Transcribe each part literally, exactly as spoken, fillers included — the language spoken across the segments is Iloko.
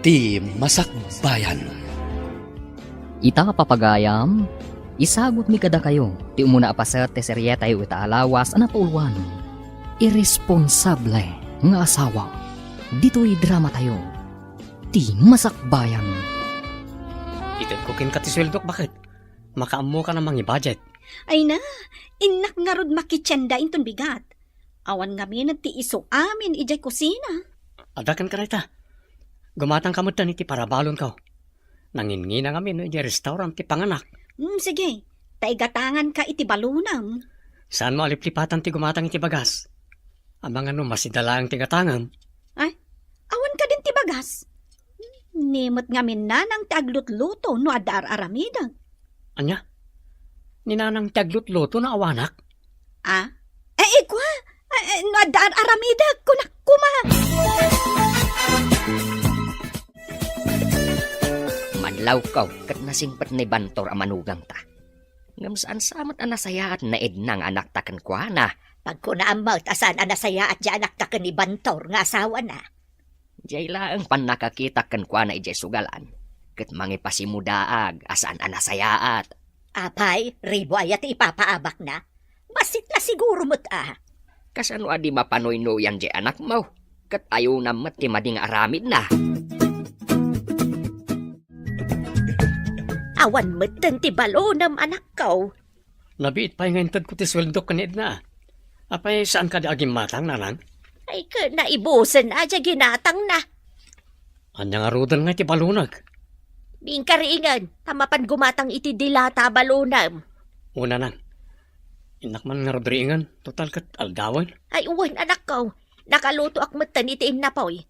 Ti Masakbayan. Ita, papagayam, isagutmi kadakayo ti umuna a paset ti serietayo ita a lawas a napauluan, Irresponsable nga Asawa. Ditoy dramatayo, Ti Masakbayan. Itedko kenka ti sueldok, baket? Makaammoka a mangi-budget. Ay na, innak ngarud makitienda inton bigat. Awan ngamin ti isu amin idiay kusina. Adda kenka dayta. Gumatangka metten iti parabalonko. Nanginnginang amin idiay restaurant ti panganak. Hmm, sige. Ta igatanganka iti balonam. Saanmo a liplipatan ti gumatang iti bagas? Amangan no masida laeng ti gatangem. Ay, awan kadin ti bagas? Ni met ngamin nanang ti aglutluto no adda ar-aramidek. Ania? Ni nanang ti aglutluto no awanak? Ah? Eh, ikua? Eh, eh, no adda ar-aramidek, kunak koma. Manlawkaw ket nasingpet ni Bantor a manugangta. Ngem saan sa met a nasayaat ni Edna nga anakta kenkuana. Pagkunaam met a saan a nasayaat ti anakta ken ni Bantor nga asawana. Diay laeng pannakakitak kenkuana idiay sugalan, ket mangipasimudaag a saan a nasayaat. Apay, ribo aya ti ipapaabakna? Bassit la siguro met a. Kasano a di mapanuynuyan diay anakmo? Ket ayonam met ti madi nga aramidna. Awan metten ti balonam, anakko. Nabiit pay nga intedko ti sueldok ken ni Edna. Apay, saan kadi a gimmatang, nanang? Ay, ket naibusen a diay ginatangna. Ania ngaruden nga iti balonek? Biingka riingen, ta mapan gumatang iti dilata a balonem. O, nanang. Innak man ngarud riingen, total ket aldawen. Ay, wen, anakko. Nakalutoak metten iti innapoy.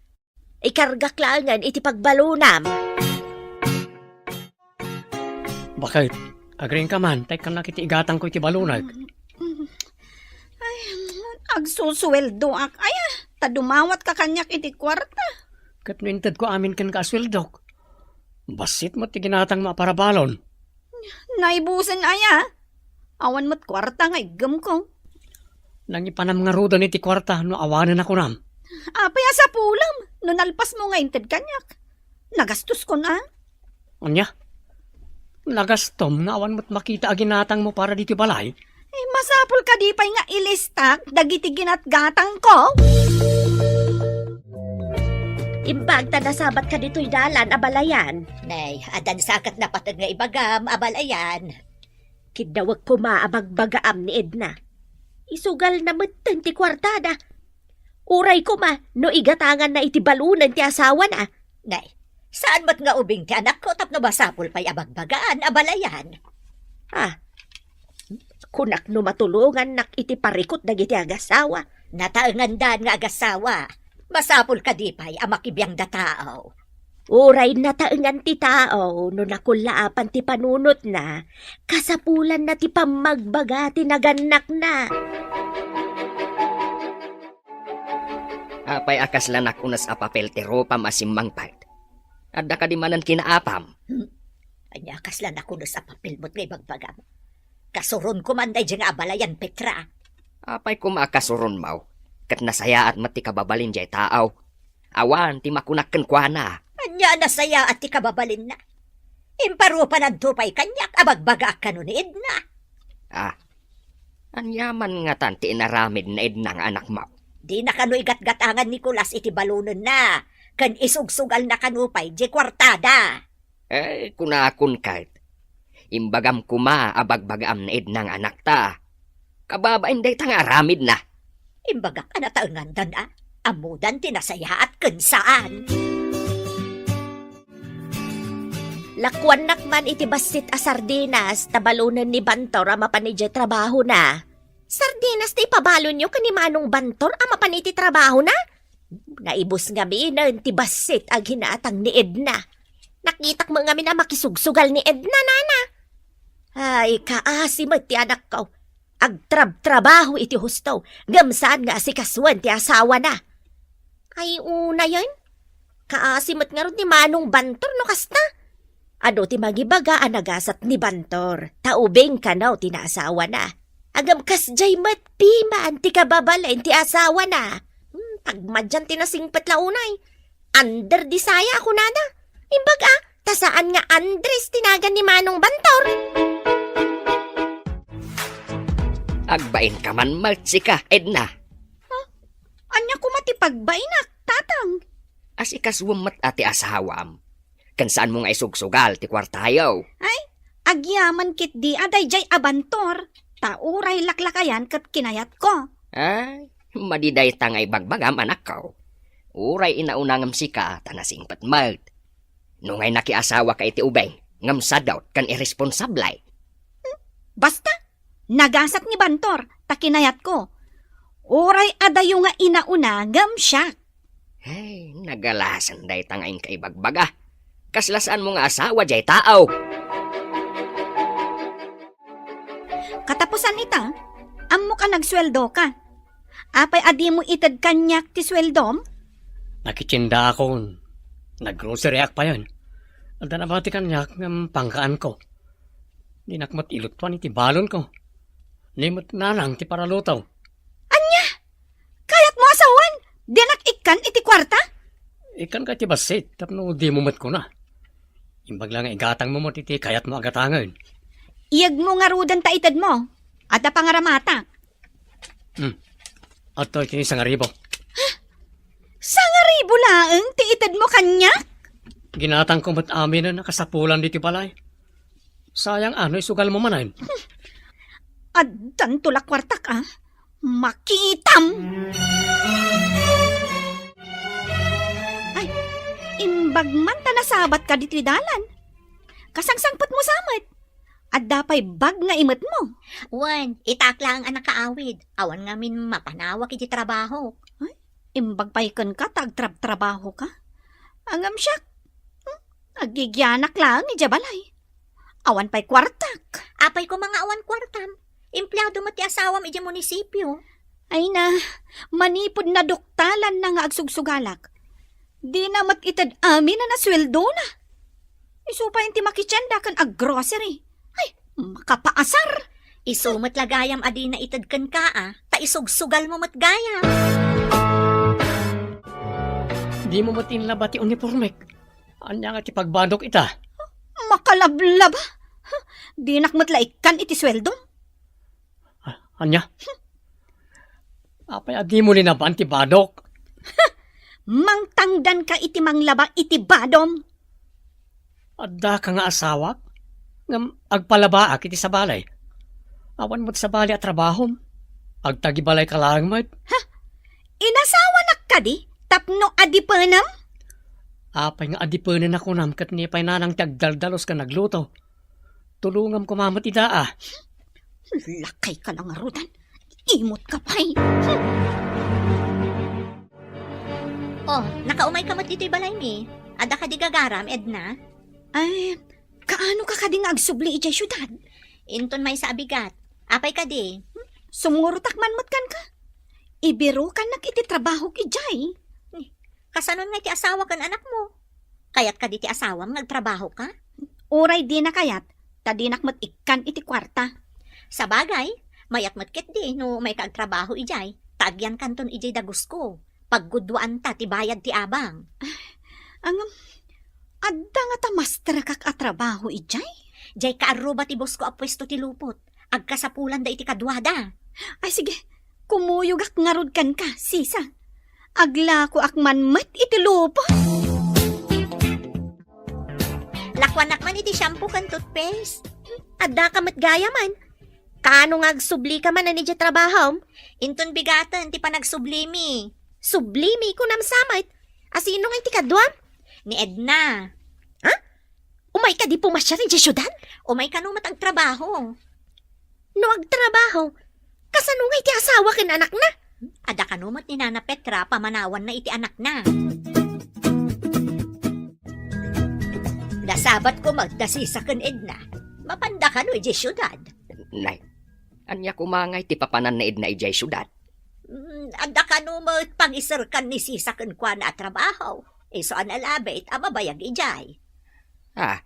Ikargak laengen iti pagbalonam. Baket, agriingka man, ta ikkannak iti igatangko iti balonek. Ay, agsusueldoak aya, ta dumawatka kaniak iti kuarta. Ket no intedko amin kenka a sueldok, bassit met ti ginatangmo a parabalon. Naibusen aya? Awan met kuarta nga iggemko. Nangipanam ngaruden iti kuarta no awanen a kunam. Apay a sapulem no nalpasmo nga inted kaniak? Nagastoskon a? Ania? Nagastom nga awan met makita a ginatangmo para ditoy balay? Eh, masapul kadi pay nga ilistak dagiti ginatgatangko? Imbag ta nasabatka ditoy dalan a balayan. Nay, adda sa ket napateg nga ibagam a balayan. Kiddawek koma a bagbagaam ni Edna. Isugalna metten ti kuartada. Uray koma no igatanganna iti balonen ti asawana. Nay, saan met nga ubing ti anakko tapno masapul pay a bagbagaan a balayan? Ah, kunak no matulongannak iti parikut dagiti agasawa. Nataengandan nga agasawa. Masapul kadi pay a makibiangda tao? Uray nataengan ti tao no nakullaapan ti panunotna, kasapulanna ti pammagbaga ti nagannakna. Apay a kasla nakunas a papel ti rupam a simmangpet? Adda kadi manen kinaapam? Hmm. Ania kasla nakunas a papel met nga ibagbagam? Kasuronko man daydiay nga abalayan, Petra. Apay koma a kasuronmo? Ket nasayaat met ti kababalin diay tao. Awan ti makunak kenkuana. Ania a nasayaat ti kababalinna? Imparupananto pay kaniak a bagbagaak kano ni Edna. Ah, ania man ngatan ti inaramid ni Edna nga anakmo? Dina kano igatgatangan ni Nicolas iti balonenna, ken isugsugalna kano pay diay kuartada. Eh, kunakon ket, imbagam koma a bagbagaam ni Edna nga anakta. Kababain dayta nga aramidna. Imbagak a nataengandan a, ammodan ti nasayaat ken saan. Lakuannak man iti bassit a sardinas ta balonen ni Bantor a mapan idiay trabahona. Sardinas ti ipabalonyo ken ni Manong Bantor a mapan iti trabahona? Naibus ngaminen ti bassit a ginatang ni Edna. Nakitak met ngamin a makisugsugal ni Edna, nana. Ay, kaasi met ti anakko. Agtrabtrabaho iti husto, ngem saan nga asikasuen ti asawana. Ay, unayen? Kaasi met ngarud ni Manong Bantor no kasta. Adu ti mangibaga a nagasat ni Bantor, ta ubing kano ti naasawana. Ngem kasdiay met piman ti kababalin ti asawana. Hmm, tagmadian ti nasingpet la unay. Under Disaya a kunada. Imbag a, ta saan nga Andres ti nagan ni Manong Bantor. Agbainka man met sika, Edna. Huh? Ania koma ti pagbainak, Tatang? Asikasuem met a ti asawam. Ken saanmo nga isugsugal ti kuartayo. Ay, agyaman ketdi a daydiay a Bantor, ta uray laklakayan ket kinayatko. Ay, madi dayta nga ibagbagam, anakko. Uray inauna ngem sika ta nasingpet met. No ngay nakiasawaka iti ubing, ngem sadot ken irresponsable. Hmm, basta, nagasat ni Bantor, ta kinayatko. Uray adayo nga inauna, ngem siak. Ay, nagalasan dayta nga inka ibagbaga. Kasla saanmo nga asawa jay tao. Katapusan ita, ammok a nagsueldoka. Apay a dimo ited kaniak ti sueldom? Nakitiendaakon. Naggroceryak payen. Adda nabati kaniak ngem pangkaanko. Dinak met iluttuan iti balonko. Ni met nanang ti paraluto. Ania? Kayatmo a sawen? Dinak ikkan iti kuarta? Ikkanka iti bassit tapno dimo met kuna. Imbag la nga igatangmo met iti kayatmo a gatangen. Iyegmo ngaruden ta itedmo. Adda pangaramatak. Hmm. Adtoy ti sangaribu. Sangaribu laeng ti itedmo kaniak? Ginatangko met aminen a kasapulan ditoy balay. Sayang a no isugalmo manen. Addanto la kuartak a. Makitam! Ay, imbag man ta nasabatka ditoy dalan. Kasangsangpetmo sa met. Adda pay bag nga imetmo. Wen, itaak laeng a nakaawid. Awan ngamin mapanawak iti trabahok. Ay, imbag pay kenka ta agtrabtrabahoka. Ngem siak, hmm, agigianak laeng idiay balay. Awan pay kuartak. Apay koma nga awan kuartam? Empleado met ti asawam idiay munisipio. Ay na, manipud naduktalanna nga agsugsugalak. Dina met ited aminen a sueldona. Isu pay ti makitienda ken aggrocery. Ay, makapaasar! Isu met la gayam a dina ited kenka a, ta isugsugalmo met gayam. Dimo met inlaba ti unipormek. Ania nga ti pagbadok ita? Makalablaba? Dinak met la ikkan iti sueldom. Ah, ania? Apay a dimo linaban ti badok? Mangtangdanka iti manglaba iti badom. Addaka nga asawak, ngem agpalabaak iti sabali. Awan met sabali a trabahom. Agtagibalayka laeng met. Ha? Inasawanak kadi tapno adipenem? Apay nga adipenen a kunam ket ni pay nanang ti agdaldalus ken agluto? Tulongam koma met ida a. Lakayka la ngaruden. Imotka pay. Oh, nakaumayka met ditoy balaymi. Adda kadi gagaram, Edna? Ay, kaanoka kadi nga agsubli idiay siudad? Inton maysa a bigat. Apay kadi? Sumngurtak man met kenka. Ibirukannak iti trabahok idiay. Ni, kasanon nga iti asawa ken anakmo? Kayat kadi ti asawam nga agtrabahoka? Uray dina kayat, ta dinak met ikkan iti kuarta. Sabagay, mayat met ketdi no umayka agtrabaho idiay, ta agyankanton idiay dagusko. Paggudwaanta ti bayad ti abang. Ngem, adda ngata masterkak a trabaho idiay? Diay kaarruba ti bosko a puesto ti lupot. Agkasapulanda iti kaduada. Ay, sige. Kumuyogak ngarud kenka, sisa. Aglakoak man met iti lupot. Lakuanak man iti shampoo ken toothpaste. Addaka met gayam. Kaano nga agsublika manen idiay trabahom? Inton bigaten ti panagsublimi. Sublimi, kunam sa met. Asino ngay ti kaduam? Ni Edna. Ha? Umayka di pumasiar idiay siudad? Umay kano met agtrabaho. No agtrabaho, kasano ngay ti asawa ken anakna? Adda kano met ni Nana Petra pamanawanna iti anakna. Nasabat koma da sisa ken Edna. Mapanda kano idiay siudad? Nay, ania koma ngay ti papanan ni Edna idiay siudad? Mm, adda kano met pangiserkan ni sisa kenkuana a trabaho. Isu a nalabit a mabayag idiay. Ah,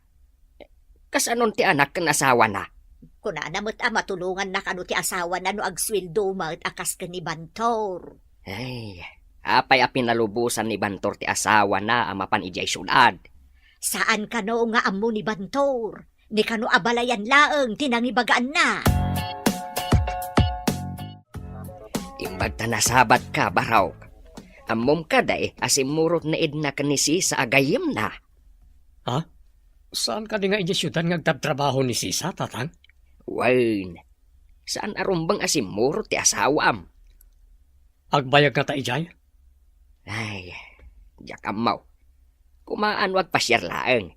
kasanon ti anak ken asawana? Kunana met a matulonganna kano ti asawana no agsueldo met a kas ken ni Bantor. Ay, Apay a pinalubosan ni Bantor ti asawana a mapan idiay siudad? Saan kano nga ammo ni Bantor? Ni kano a balayan laeng ti nangibagaanna? Imbag ta nasabatka, Barok. Ammom kadi a simmurot ni Edna ken ni Sisa a gayyemna? Ha? Saan kadi nga idiay siudad nga agtrabtrabaho ni Sisa, Tatang? Wen, saan a rumbeng a simmurot ti asawaam. Agbayag ngata idiay? Ay, diak ammo. Kumaano agpasiar laeng.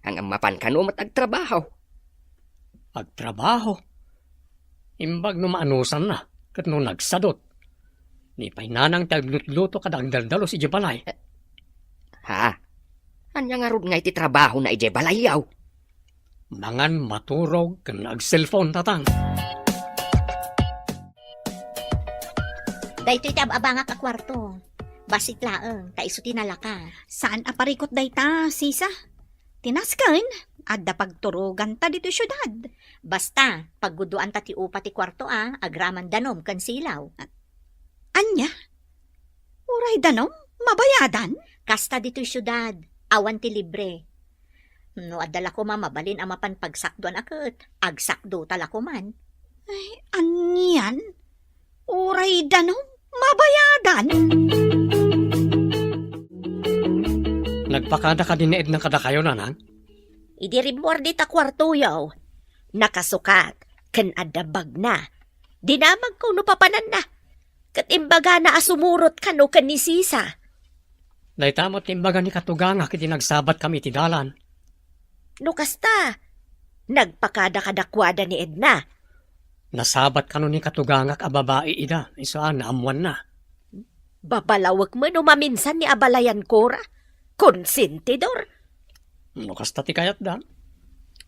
Ang mapan kano met agtrabaho. Agtrabaho? Imbag no maanusanna, ket no nagsadut. Ni pay nanang ti aglutluto kada agdaldalus idiay balay. Ha? Ania ngarud nga iti trabahona idiay balayyo? Mangan, maturog, ken agselpon, Tatang. Daytoy ti ab-abangak a kuarto. Bassit laeng, ta isu ti nalaka. Saan a parikut dayta, Sisa? Ti nasken, adda pagturoganta ditoy siudad. Basta, paggudoanta ti upa ti kuarto a, agraman danom ken silaw. Ania? Uray danom? Mabayadan? Kasta ditoy siudad, awan ti libre. No adda la koma mabalin a mapan pagsakdoan a ket, agsakdota la koman. Ay, anian? Uray danom? Mabayadan? Nagpakada kadi ni Edna kadakayo, Nanang? Idi rimmuar dita kuartoyo, nakasukat, ken adda bagna. Dinamagko no papananna. Ket imbagana a sumurot kano ken ni Sisa. Dayta met ti imbaga ni katugangak idi nagsabatkami iti dalan. No kasta, nagpakada kadakuada ni Edna. Nasabat kano ni katugangak a babai ida, isu a naammoanna. Babalawek met no maminsan ni abalayan kora. Konsentidor. No kasta ti kayatda,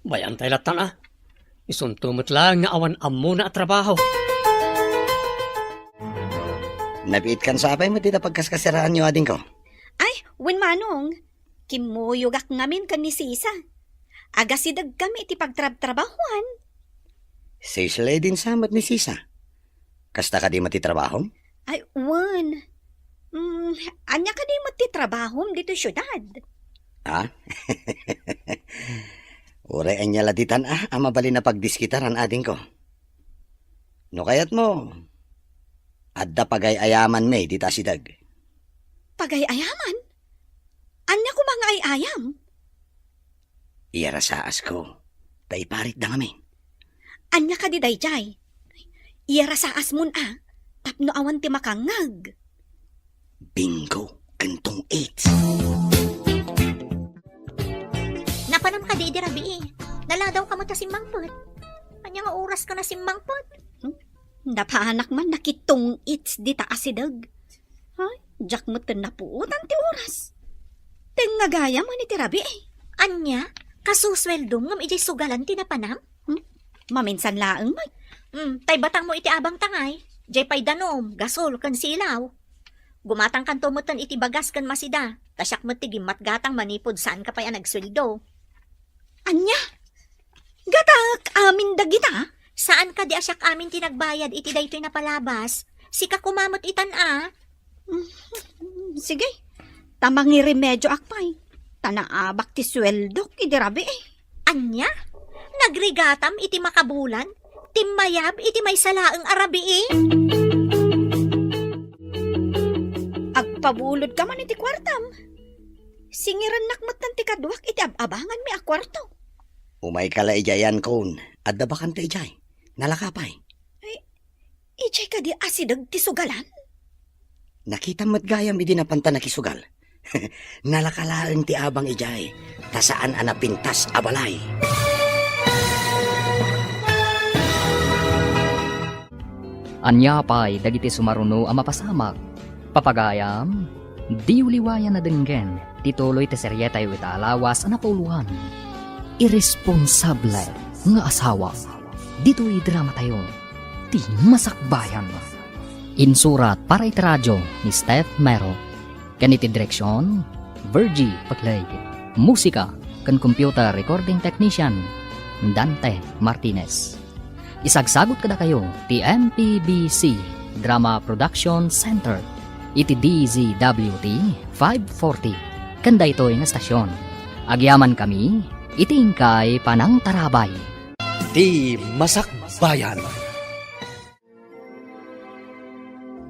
bay-antay lattan a. Isunto met laeng nga awan ammona a trabaho. Nabiitkan sa apay met ita pagkaskasiraanyo, adingko? Ay, wen manong. Kimmuyogak ngamin ken ni Sisa. Agasidegkami iti pagtrabtrabahoan. Sisle din sa met ni Sisa. Kasta kadi met ti trabahom? Ay, wen. Mm, ania kadi met ti trabahom ditoy siudad? Ah? Uray ania la ditan a, a mabalin a pagdiskitaran, adingko. No kayatmo, adda pagay-ayamanmi dita asideg. Pagay-ayaman? Ania koma nga ay-ayam? Iyarasaasko, ta iparitda ngamin. Ania kadi daydiay? Iyarasaasmon a, tapno awan ti makangngeg. Bingo ken tong-its. Napanam kadi idi rabii? Naladawka met a simmangpet. Ania nga oraska a simmangpet? Hmm? Napanak man nakitong-its dita asideg. Ay, diak met napuotan ti oras. Tengnga gayam iti rabii. Ania? Kasusueldom ngem idiay sugalan ti napanam? Hmm? Maminsan laeng met. Hmm, tay batangmo iti abang tangay. Diay pay danom, gasol, ken silaw. Gumatangkanto metten iti bagas ken masida, ta siak met ti gimmatgatang manipud saanka pay a nagsueldo. Ania? Gatangek amin dagita? Saan kadi a siak amin ti nagbayad iti daytoy napalabas? Sika koma met itan a. Mm, sige. Ta mangiremedioak pay. Ta naabak ti sueldok idi rabii. Ania? Nagrigatam iti makabulan? Timmayab iti maysa laeng a rabii? Agpabulodka man iti kuartam. Singirennak metten ti kaduak iti ab-abanganmi a kuarto. Umayka la idiay, Ankon. Adda bakante idiay. Nalaka pay. Ay, idiay kadi asideg ti sugalan? Nakitam met gayam idi napanta nakisugal. Nalaka laeng ti abang idiay, ta saan a napintas a balay. Ania pay dagiti sumaruno a mapasamak? Papagayam, diyo liwayan a denggen ti tuloy ti serietayo ita a lawas a napauluan, Iresponsable nga Asawa. Ditoy dramatayo, Ti Masakbayan. Insurat para iti radio ni Steph Mero. Ken iti direksion, Virgie Pagleg. Musika ken computer recording technician, Dante Martinez. Isagsagut kadakayo ti M P B C Drama Production Center. Iti D Z W T five forty, ken daytoy nga stasyon, agyamankami iti inkay panangtarabay. Ti Masakbayan.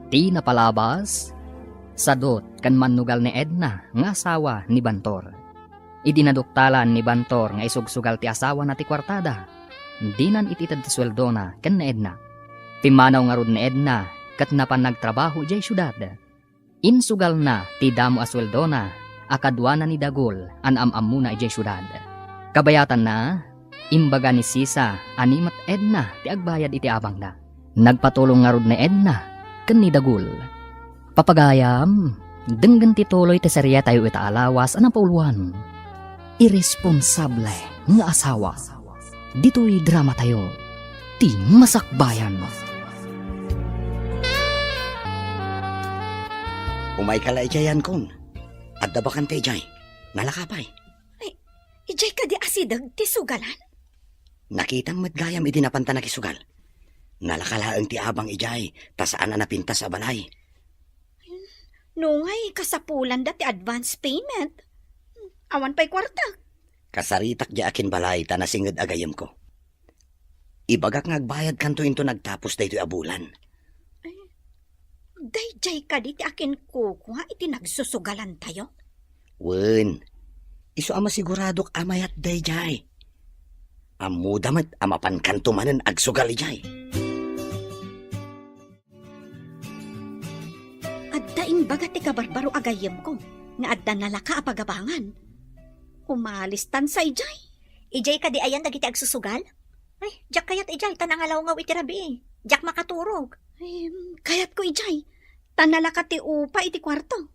Ti napalabas, sadut ken mannugal ni Edna nga asawa ni Bantor. Idi naduktalan ni Bantor nga isugsugal ti asawana ti kuartada, dinan it-ited ti sueldona ken ni Edna. Pimmanaw ngarud ni Edna ket napan nagtrabaho idiay siudad. Insugalna ti damo a sueldona a kaduana ni Dagul a naam-ammona idiay siudad. Kabayatanna, imbaga ni Sisa a ni met Edna ti agbayad iti abangda. Nagpatulong ngarud ni Edna ken ni Dagul. Papagayam, denggen ti tuloy ti serietayo ita a lawas a napauluan, Iresponsable nga Asawa. Ditoy dramatayo, Ti Masakbayan. Umayka la idiay, Yankon. Adda bakante idiay. Nalaka pay. Ay, idiay kadi asideg ti sugalan? Nakitam met gayam idi napanta nakisugal. Nalaka laeng ti abang idiay, ta saan a napintas a balay. Nungay kasapulanda ti advance payment. Awan pay kuarta. Kasaritak diay akinbalay ta nasinged a gayyemko. Ibagak nga agbayadkanto inton agtapos daytoy a bulan. Ay, daydiay kadi ti akinkukua iti nagsusugalantayo? Wen, isu a masiguradok a mayat daydiay. Ammoda met a mapankanto manen agsugal idiay. Adda imbaga ti kabarbaro a gayyemko nga adda nalaka a pagabangan. Umalistan sa idiay. Idiay kadi ayan dagiti agsusugal? Ay, diak kayat idiay, ta nangalawngaw iti rabii. Diak makaturog. Ay, kayatko idiay, ta nalaka ti upa iti kuarto.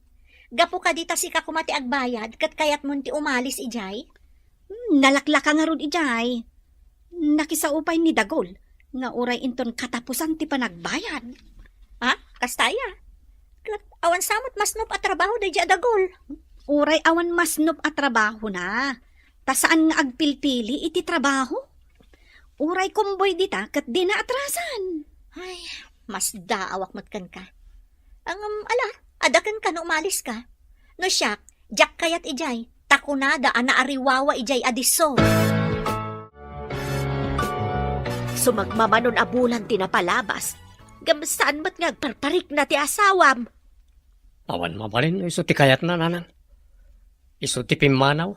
Gapu kadi ta sika koma ti agbayad, ket kayatmon ti umalis idiay? Hmm, nalaklaka ngarud idiay. Nakisao pay ni Dagul nga uray inton katapusan ti panagbayad. Ha? Kasta aya? Ket awan sa met masnop a trabaho daydiay a Dagul. Uray awan masnop a trabahona, ta saan nga agpilpili iti trabaho. Uray kumboy dita ket dina atrasan. Ay, masdaawak met kenka. Ngem, ala, adda kenka no umaliska. No siak, diak kayat idiay, ta kunada a naariwawa idiay a disso. Sumagmamanon a bulan ti napalabas, ngem saan met nga agparparikna ti asawam. Awan mabalin no isu ti kayatna, nanang. Isu ti pimmanaw.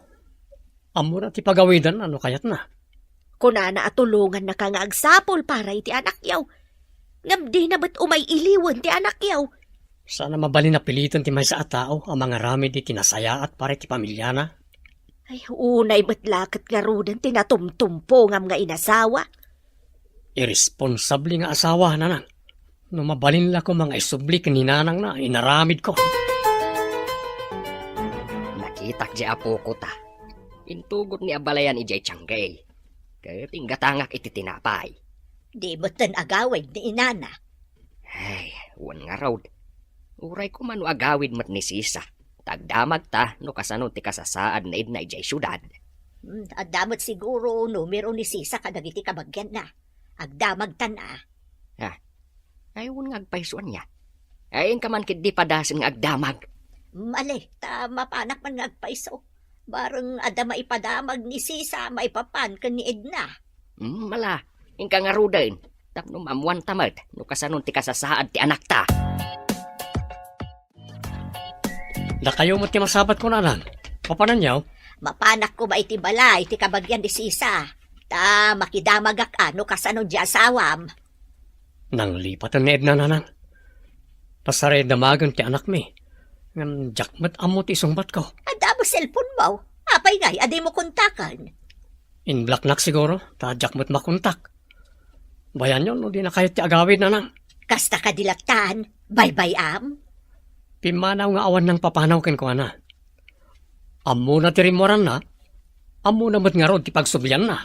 Ammona ti pagawidanna no kayatna. Kunana a tulongannaka nga agsapul para iti anakyo. Ngem dina met umay-iliwen ti anakyo. Saan a mabalin a piliten ti maysa a tao a mangaramid iti nasayaat para iti pamiliana. Ay, unay met la ket ngaruden ti natumtumpongam nga inasawa. Iresponsable nga asawa, nanang. No mabalin la koma nga isubli ken ni nanangna, inaramidko. Nakitak diay apoko ta. Intugot ni abalayan idiay tiangge. Ket inggatangak iti tinapay. Di metten agawid ni inana. Ay, wen ngarud. Uray koma no agawid met ni Sisa. Ta agdamagta no kasano ti kasasaad ni Edna idiay siudad. Hmm, adda met siguro numero ni Sisa kadagiti kabagianna. Agdamagtan a. Ah, ay, wen nga agpayso ania. Ay, inka man ketdi padasen nga agdamag. Mali, ta mapanak man nga agpayso. Bareng adda maipadamag ni Sisa maipapan ken ni Edna. Hmm, mala, inka ngaruden. Tapno maammuanta met no kasano ti kasasaad ti anakta. Dakayo met ti masabat ko, nanang. Mapananyo? Mapanak koma iti balay ti kabagian ni Sisa. Ta makidamagak a no kasano diay asawam. Nanglipaten ni Edna, nanang. Pasarayda magen ti anakmi. Ngem diak met ammo ti isungbatko. Adda mo cellphone mo? Apay ngay a dimo kontaken? In-blocknak siguro, ta diak met makontak. Bayanyo no dina kayat ti agawid, nanang. Kasta kadi lattan, baybay-am? Pimmanaw nga awan nangpapanaw kenkuana. Ammona ti rimmuaranna, ammona met ngarud ti pagsublianna.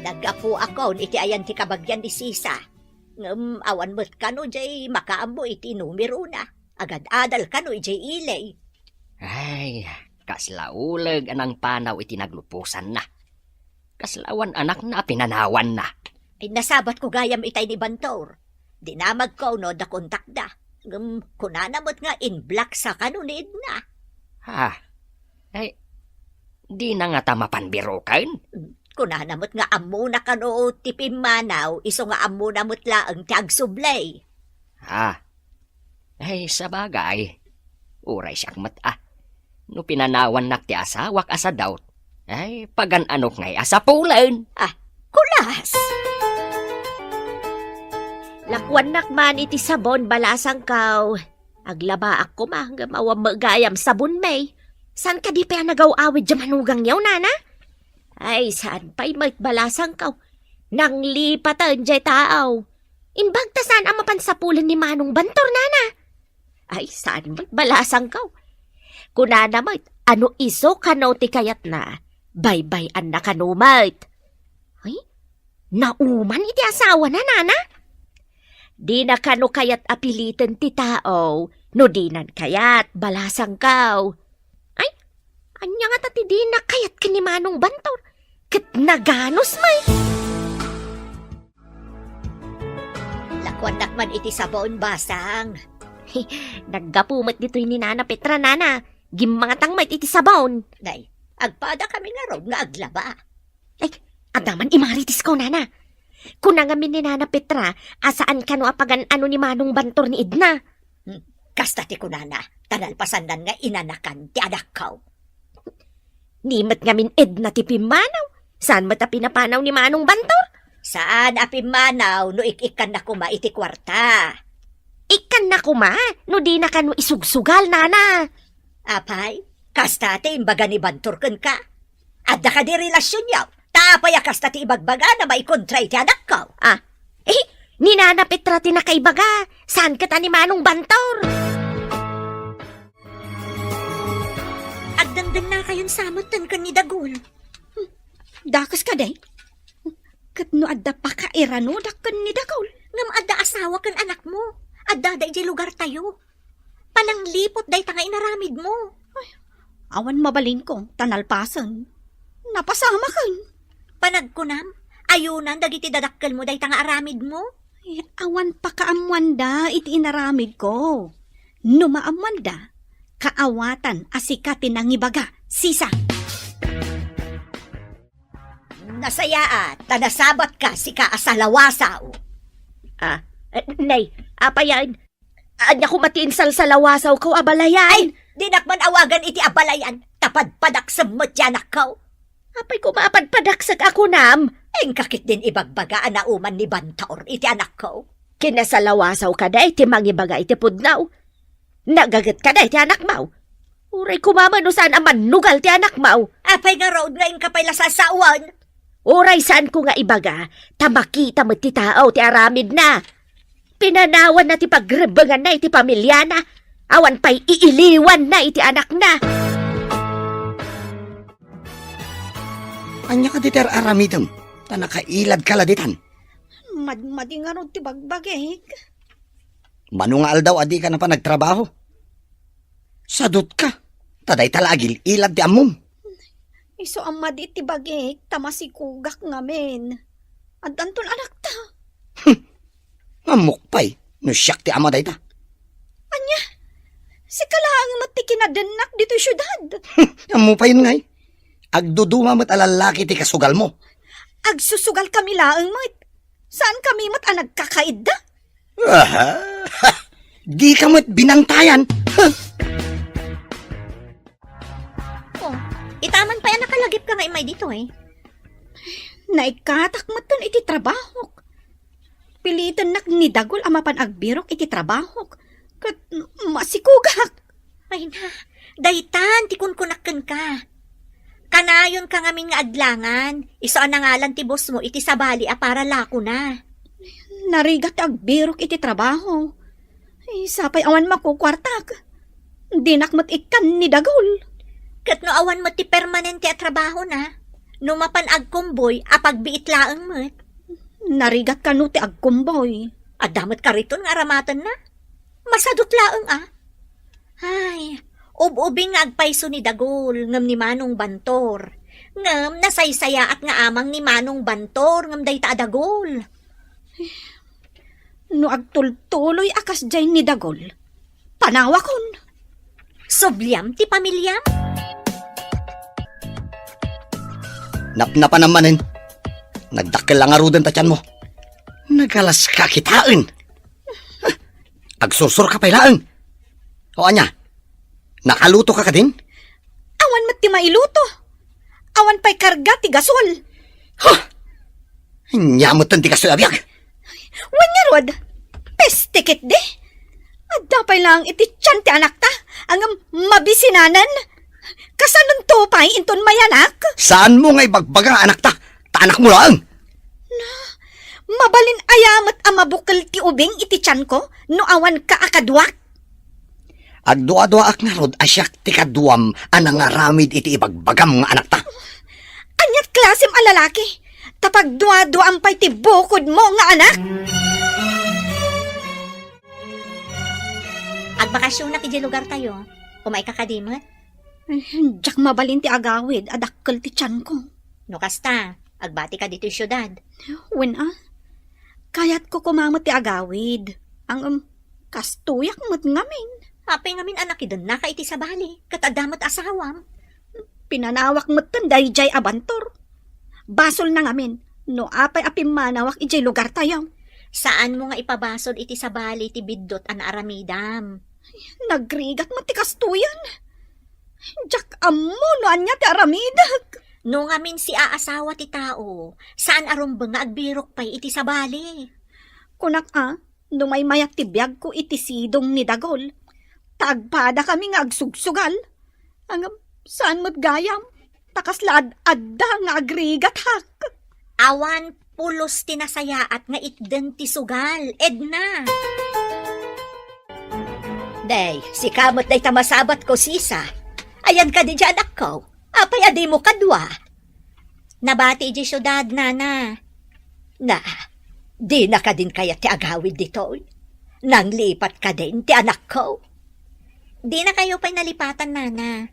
Naggapuakon iti ayan ti kabagian ni Sisa. Ngem awan met kano diay makaammo iti numerona. Agad-adal kano idiay ili. Ay, kasla uleg a nangpanaw iti nagluposanna. Kasla awan anakna a pinanawanna. Ay, nasabatko gayam itay ni Bantor. Dinamagko no adda kontakda. Ngem kunana met nga in-block sa kano ni Edna. Ha? Ay, dina ngata mapan biroken? Kunana met nga ammona kano ti pimmanaw, isu nga ammona met laeng ti agsubli. Ha? Ay, sabagay. Uray siak met, ah. No pinanawannak ti asawak a sadaut, ay, pagan-anok ngay a sapulen. Ah, kulas! Lakuannak man iti sabon, balasangkaw. Aglabaak koma, ngem awan met gayam sabon, may. Saan kadi pay a nagaw-awid diay manugangyo, nana? Ay, saan pay met, balasangkaw. Nanglipaten diay tao. Imbag ta saan a mapan sapulen ni Manong Bantor, nana? Ay, saan met, balasangkaw. Kunana met, ano isu kano ti kayatna, baybay-anna kano met. Ay, nauman iti asawana, nana? Dina kano kayat a piliten ti tao no dinan kayat, balasangkaw. Ay, ania ngata ti dina kayat ken ni Manong Bantor? Ket naganus met. Lakuannak man iti sabon, basang. Naggapu met ditoy ni Nana Petra, nana. Gimmangatang met iti sabon. Nay, agpada kami ngarud nga aglaba. Ay, adda man imarites ko, nana. Kuna ngamin ni Nana Petra a saan kano a pagan-ano ni Manong Bantor ni Edna. Hmm, kasta ti kunana, ta nalpasannan nga inanakan ti anakko. Ni met ngamin Edna ti pimmanaw, saan met a pinapanaw ni Manong Bantor? Saan a pimmanaw no ik-ikkanna koma iti kuarta. Ikkanna koma no dina kano isugsugal, nana. Apay, kasta ti imbaga ni Bantor kenka? Adda kadi relasionyo? Ta apay a kasta ti ibagbagana maikontra iti anakko? Ah, eh, ni Nana Petra ti nakaibaga, saan ket a ni Manong Bantor? Agdengdennakayon sa metten ken ni Dagul. Hmm, dakes kadi? Ket no adda pakairanodak ken ni Dagul? Ngem adda asawa ken anakmo. Addada idiay lugartayo. Panangliput dayta nga inaramidmo. Ay, awan mabalinko, ta nalpasen. Napasamaken. Panagkunam, ayunan dagiti dadakkelmo dayta nga aramidmo? Ay, awan pakaammoanda iti inaramidko. No maammoanda, kaawatan a sika ti nangibaga, sisa. Nasayaat, ta nasabatka, sika a salawasaw. Ah, eh, nay, apayan, ania koma ti insalsalawasawko a balayan? Ay, dinak man awagan iti abalayan, ta padpadaksem met ti anakko. Apay koma a padpadaksek a kunam? Inka ketdin ibagbaga a nauman ni Bantor iti anakko. Kinasalawasawka dayta mangibaga iti pudno. Nagagetka dayta anakmo. Uray koma met no saan a mannugal ti anakmo. Apay ngarud nga inka pay la sasawen? Uray saanko nga ibaga, ta makita met ti tao ti aramidna. Pinanawanna ti pagrebbenganna iti pamiliana, awan pay iiliwanna iti anakna. Ania kadi ti ar-aramidem? Ta nakailadka la ditan. Madmadi ngarud ti bagbagik. Mano nga aldaw a dika napan nagtrabaho? Sadutka, ta dayta la agil-ilad ti ammom. Isu a madi ti bagik, ta masikugak ngamin. Addanton anakta. Hmm. Ammok pay, no siak ti ama dayta. Ania? Sika laeng met ti kinadennak ditoy siudad. Hmm. Ammo payen ngay. Agduduma met a lallaki ti kasugalmo. Agsusugal kami laeng met. Saan kami met a nagkakaidda? Aha! Dika met binantayan. Huh! Oh, itaman pay a nakalagipka nga immay ditoy. Naikkatak metten iti trabahok. Pilitennak ni Dagul a mapan agbirok iti trabahok. Ket masikugak. Ay na, daytan ti kunkunak kenka. Kanayonka ngamin nga adlangan, isu a nangalan ti bossmo iti sabali a para lakona. Narigat ti agbirok iti trabaho. Ay, sapay awan makukuartak. Dinak met ikkan ni Dagul. Ket no awan met ti permanente a trabahona, no mapan agkumboy a pagbiit laeng met. Narigat kano ti agkumboy. Adda met kariton nga aramatenna. Masadut laeng a. Ay, ub-ubing nga agpayso ni Dagul ngem ni Manong Bantor. Ngem nasaysayaat nga amang ni Manong Bantor ngem dayta a Dagul. No agtultuloy a kasdiay ni Dagol, panawakon. Subliam ti pamiliam? Napnapanam manen. Nagdakkel la ngaruden ta tianmo. Nagalaska kitaen. Agsursurka pay laeng. O ania? Nakalutoka kadin? Awan met ti mailuto. Awan pay karga ti gasol. Huh! Ania metten ti kastoy a biag? Wen ngarud, peste ketdi. Adda pay laeng iti tian ti anakta, ngem mabisinanen. Kasanonto pay inton mayanak? Saanmo nga ibagbaga nga anakta, ta anakmo laeng. Na, mabalin aya met a mabukel ti ubing iti tianko no awanka a kaduak? Agduaduaak ngarud a siak ti kaduam a nangaramid iti ibagbagam nga anakta. Aniat klasem a lalaki? Ta pagduaduaam pay ti bukodmo nga anak? Agbakasionak idiay lugartayo. Umayka kadi met? Eh, diak mabalin ti agawid a dakkel ti tianko. No kasta, agbatika ditoy siudad. Wen a, kayatko koma met ti agawid. Ngem, kastoyak met ngamin. Apay ngamin a nakidennaka iti sabali, ket adda met asawam? Pinanawak metten daydiay a bantor. Basolna ngamin, no apay a pimmanawak idiay lugartayo. Saanmo nga ipabasol iti sabali ti biddut a naaramidam. Nagrigat met ti kastoyen. Diak ammo no ania ti aramidek. No ngamin siaasawa ti tao, saan a rumbeng nga agbirok pay iti sabali. Kunak a, no maymayat ti biagko iti sidong ni Dagol, ta agpadakami nga agsugsugal. Ngem, saan met gayam, ta kasla ad-adda nga agrigathak. Awan pulos ti nasayaat nga itden ti sugal, Edna. Day, sika met dayta masabatko, Sisa. Ayan kadi diay anakko? Apay a dimo kadua? Nabati idiay siudad, nana. Na, dina kadin kayat ti agawid ditoy? Nanglipat kadin ti anakko? Dinakayo pay nalipatan, nana.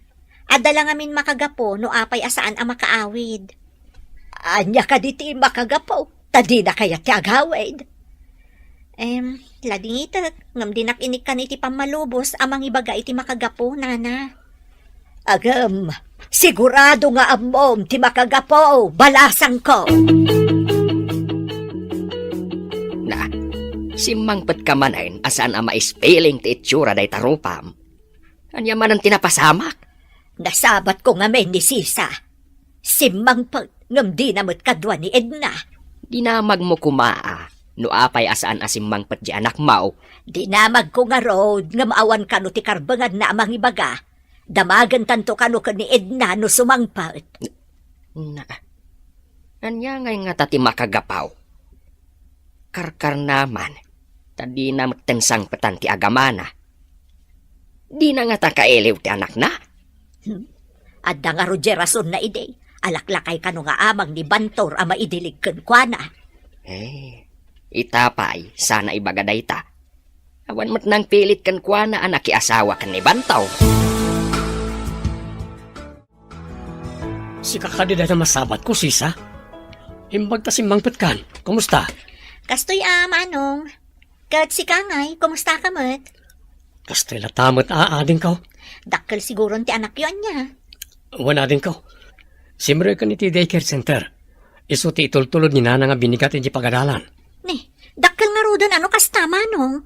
Adda la ngamin makagapu no apay a saan a makaawid. Ania kadi ti makagapu? Ta dina kayat ti agawid. Em, ladingitek, ngem dinak inikkan iti pammalubos a mangibaga iti makagapu, nana. Agem, sigurado nga ammom ti makagapu, balasangko. Na, simmangpetka manen a saan a maispiling ti itsura dayta rupam. Ania manen ti napasamak? Nasabatko ngamin ni Sisa. Simmangpet, ngem dina met kadua ni Edna. Dinamagmo koma a, no apay a saan a simmangpet diay anakmo. Dinamagko ngarud, ngem awan kano ti karbenganna a mangibaga. Damagentanto kano ken ni Edna no sumangpet. Na, ania ngay ngata ti makagapu? Karkarna man, ta dina metten sangpetan ti agamana. Dina ngata kailiw ti anakna? Hmm. Adda ngarud diay rasonna idi. Alaklakay kano nga amang ni Bantor a maidilig kenkuana. Eh, ita pay, saan a ibaga dayta. Awan met nangpilit kenkuana a nakiasawa ken ni Bantor. Sika kadi dayta masabatko, Sisa? Imbag ta simmangpetkan. Kumusta? Kastoy a, Manong. Ket sika ngay, kumustaka met? Kastoy latta met a, adingko. Dakkel siguron ti anakyo, ania? Wen, adingko. Simrekon iti daycare center. Isu ti itultulod ni Nana nga binigat idiay pagadalan. Ni, dakkel ngaruden a no kasta, Manong.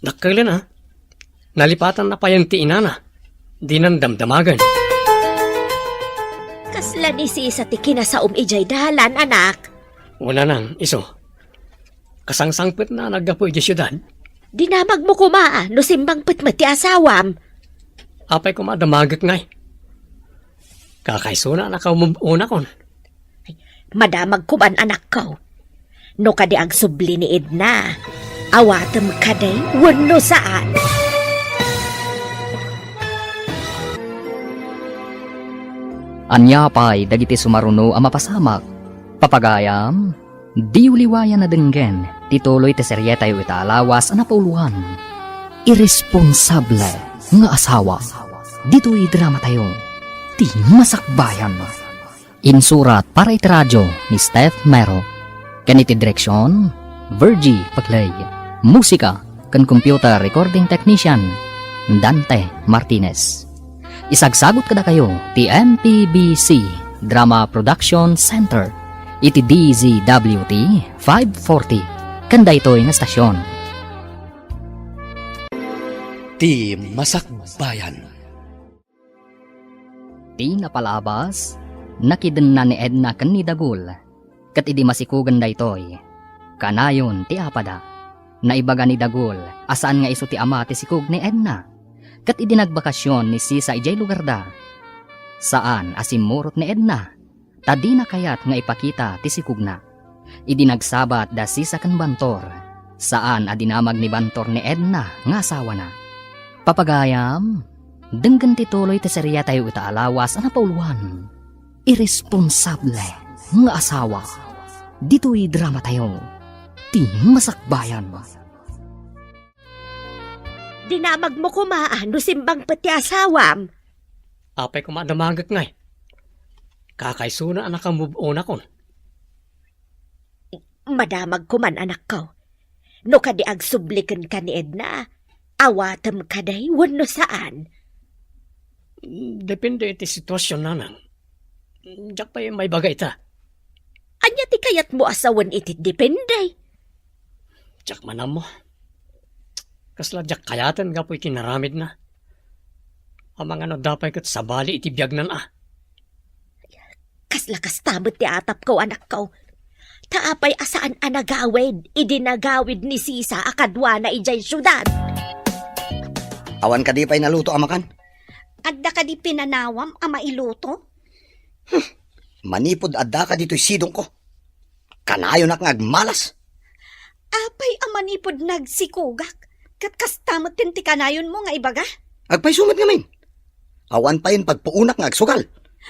Dakkelen a. Nalipatanna payen ti inana. Dinan damdamagen. Kasla ni Sisa ti kinasaom idiay dalan, anak? Wen, nanang, isu. Kasangsangpetna a naggapu idiay siudad. Dinamagmo koma no simmangpet met ti asawam. Apay koma a damagek ngay? Kakaisuna a nakaumub-unakon. Madamag koman, anakko. No kadi agsubli ni Edna, awatem kadi wenno saan. Ania pay dagiti sumaruno a mapasamak? Papagayam, diyo liwayan a denggen ti tuloy ti serietayo ita a lawas a napauluan, Iresponsable nga Asawa. Ditoy dramatayo, ti masakbayan. Insurat para iti radio ni Steph Mero. Ken iti direksion, Virgie Paclay. Musika ken computer recording technician, Dante Martinez. Isagsagut kadakayo ti M P B C Drama Production Center iti D Z W T five forty ken daytoy nga estasion. Ti Masakbayan. Ti napalabas, nakidenna ni Edna ken ni Dagul. Ket idi masikugen daytoy, kanayon ti apada. Naibaga ni Dagul a saan nga isu ti ama ti sikog ni Edna. Ket idi nagbakasyon ni Sisa idiay lugarda, saan a simmurot ni Edna, ta dina kayat nga ipakita ti sikogna. Idi nagsabat da Sisa ken Bantor, saan a dinamag ni Bantor ni Edna nga asawana. Papagayam, denggen ti tuloy ti seriatayo ita a lawas a napauluan. Irresponsable nga asawa. Ditoy dramatayo, ti masakbayan. Dinamagmo koma a no simbang pet ti asawam. Apay koma a damagek ngay? Kakaisuna a naka-move on akon. Madamag koman, anakko. No kadi agsubli kenka ni Edna, awatem kadi wenno saan? Depende iti sitwasyon, nanang. Diak pay maibaga ita. Ania ti kayatmo a sawen iti depende? Diak man ammo. Kasla diak kayaten gapu iti naramidna. Amangan no adda pay ket sabali iti biagnan a. Kasla kasta met ti atapko, anakko. Ta apay a saan a nagawid idi nagawid ni Sisa a kaduana idiay siudad? Awan kadi pay naluto a makan? Adda kadi pinanawam a mailuto? Hmm. Manipud addaka ditoy sidongko, kanayonak nga agmalas. Apay a manipud nagsikogak, ket kasta met ti kanayonmo nga ibaga? Agpayso met ngamin. Awan payen pagpuonak nga agsugal.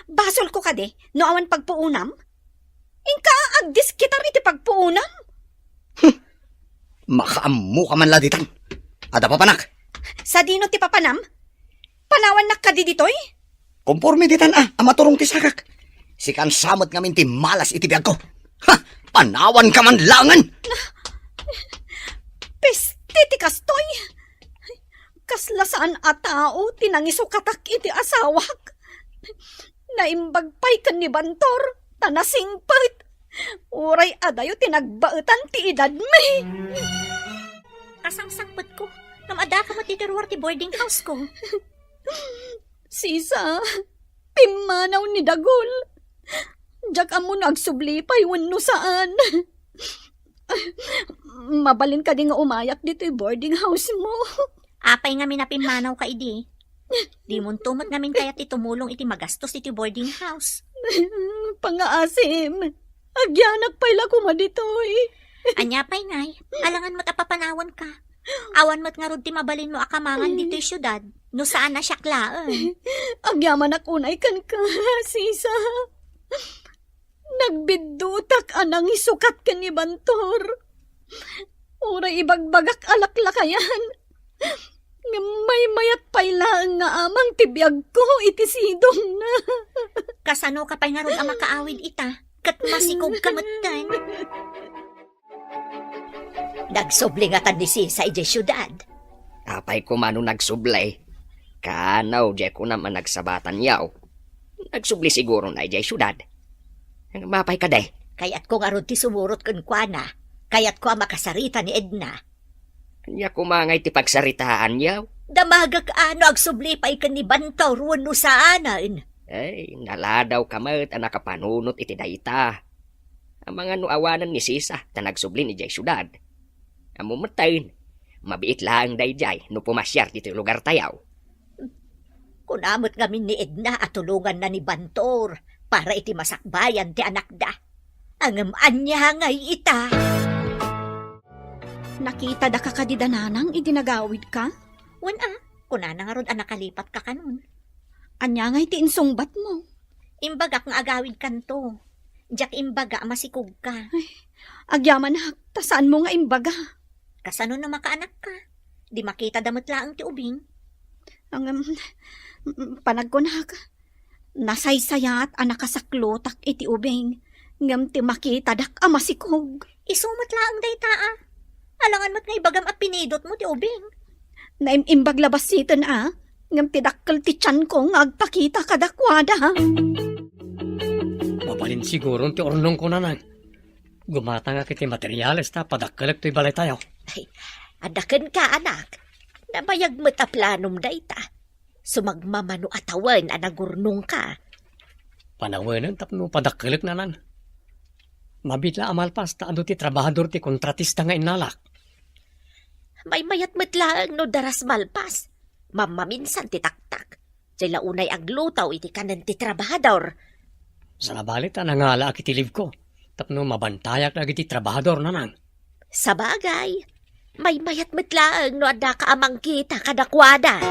Basolko kadi no awan pagpuonam? Inka agdiskitar iti pagpuonam? Hmm. Makaammoka man la ditan. Adda papanak. Sadino ti papanam? Panawannak kadi ditoy? Komporme ditan a, a maturong ti sagak. Sikan sa met ngamin ti malas iti biagko. Ha! Panawanka man laengen! Peste ti kastoy! Kasla saan a tao ti nangisukatak iti asawak. Naimbag pay ken ni Bantor, ta nasingpet. Uray adayo ti nagbaetan ti edadmi. Kasangsangpetko, ngem addaka met iti ruar ti boarding house ko. Sisa, pimmanaw ni Dagul. Diak ammo no agsubli pay wenno saan. Mabalin kadi nga umayak ditoy boarding house mo? Apay ngamin a pimmanawka idi? Dimonto met ngamin kayat ti tumulong iti magastos iti boarding house. Pangaasim, agyanak pay la koma ditoy. Ania pay ngay? Alangan met a papanawanka. Awan met ngarud ti mabalinmo a kamangan ditoy siudad, no saan a siak laeng. Agyamanak unay kenka, Sisa. Nagbiddutak a nangisukat ken ni Bantor. Uray ibagbagak a laklakayan, ngem maymayat pay laeng nga amang ti biagko iti sidongna. Kasanoka pay ngarud a makaawid ita, ket masikogka metten? Nagsubli ngatan ni Sisa idiay siudad? Apay koma no nagsubli? Kano, diay kunam a nagsabatan yaw. Nagsubli sigurona idiay siudad. Ngem apay kadi? Kayatko ngarud ti sumurot kenkuana. Kayatko a makasarita ni Edna. Ania koma ngay ti pagsaritaan yaw? Damagek a no agsubli pay ken ni Bantor wenno saanen. Ay, naladawka met a nakapanunot iti dayta. Amangan no awanen ni Sisa ta nagsubli idiay siudad. Ammom metten, mabiit laeng daydiay no pumasiar ditoy lugartayo. Kuna met ngamin ni Edna a tulonganna ni Bantor para iti masakbayan ti anakda. Ngem ania ngay ita? Nakitada ka kadi da nanang idi nagawidka? Wen a, kunana ngarud a nakalipatka kanon. Ania ngay ti insungbatmo? Imbagak nga agawidkanto. Diak imbaga a masikogka. Ay, agyamanak, ta saanmo nga imbaga. Kasano no makaanakka? Di makitada met laeng ti ubing. Ngem, panagkunak, nasaysayat a nakasaklotak iti ubing, ngem ti makitadak a masikog. Isu met laeng dayta a. Alangan met nga ibagam a pinidotmo ti ubing. Naim-imbag la basiten a, ngem ti dakkel ti tianko nga agpakita kadakuada. Mabalin siguron ti urnongko, Nanang. Gumatangak iti materiales ta padakkelek toy balaytayo. Ay, adda kenka, anak. Nabayag met a planom dayta. Sumagmamano a tawen a nagurnongka. Panawenen tapno padakkelek, Nanang. Mabiit la a malpas ta adu ti trabahador ti kontratista nga innalak. Maymayat met laeng no daras malpas. Mammaminsan ti taktak. Diay la unay agluto iti kanen ti trabahador. Sangabali ta nangalaak iti leave-ko tapno mabantayak dagiti trabahador, Nanang. Sabagay, maymayat met laeng no addaka a mangkita kadakuada.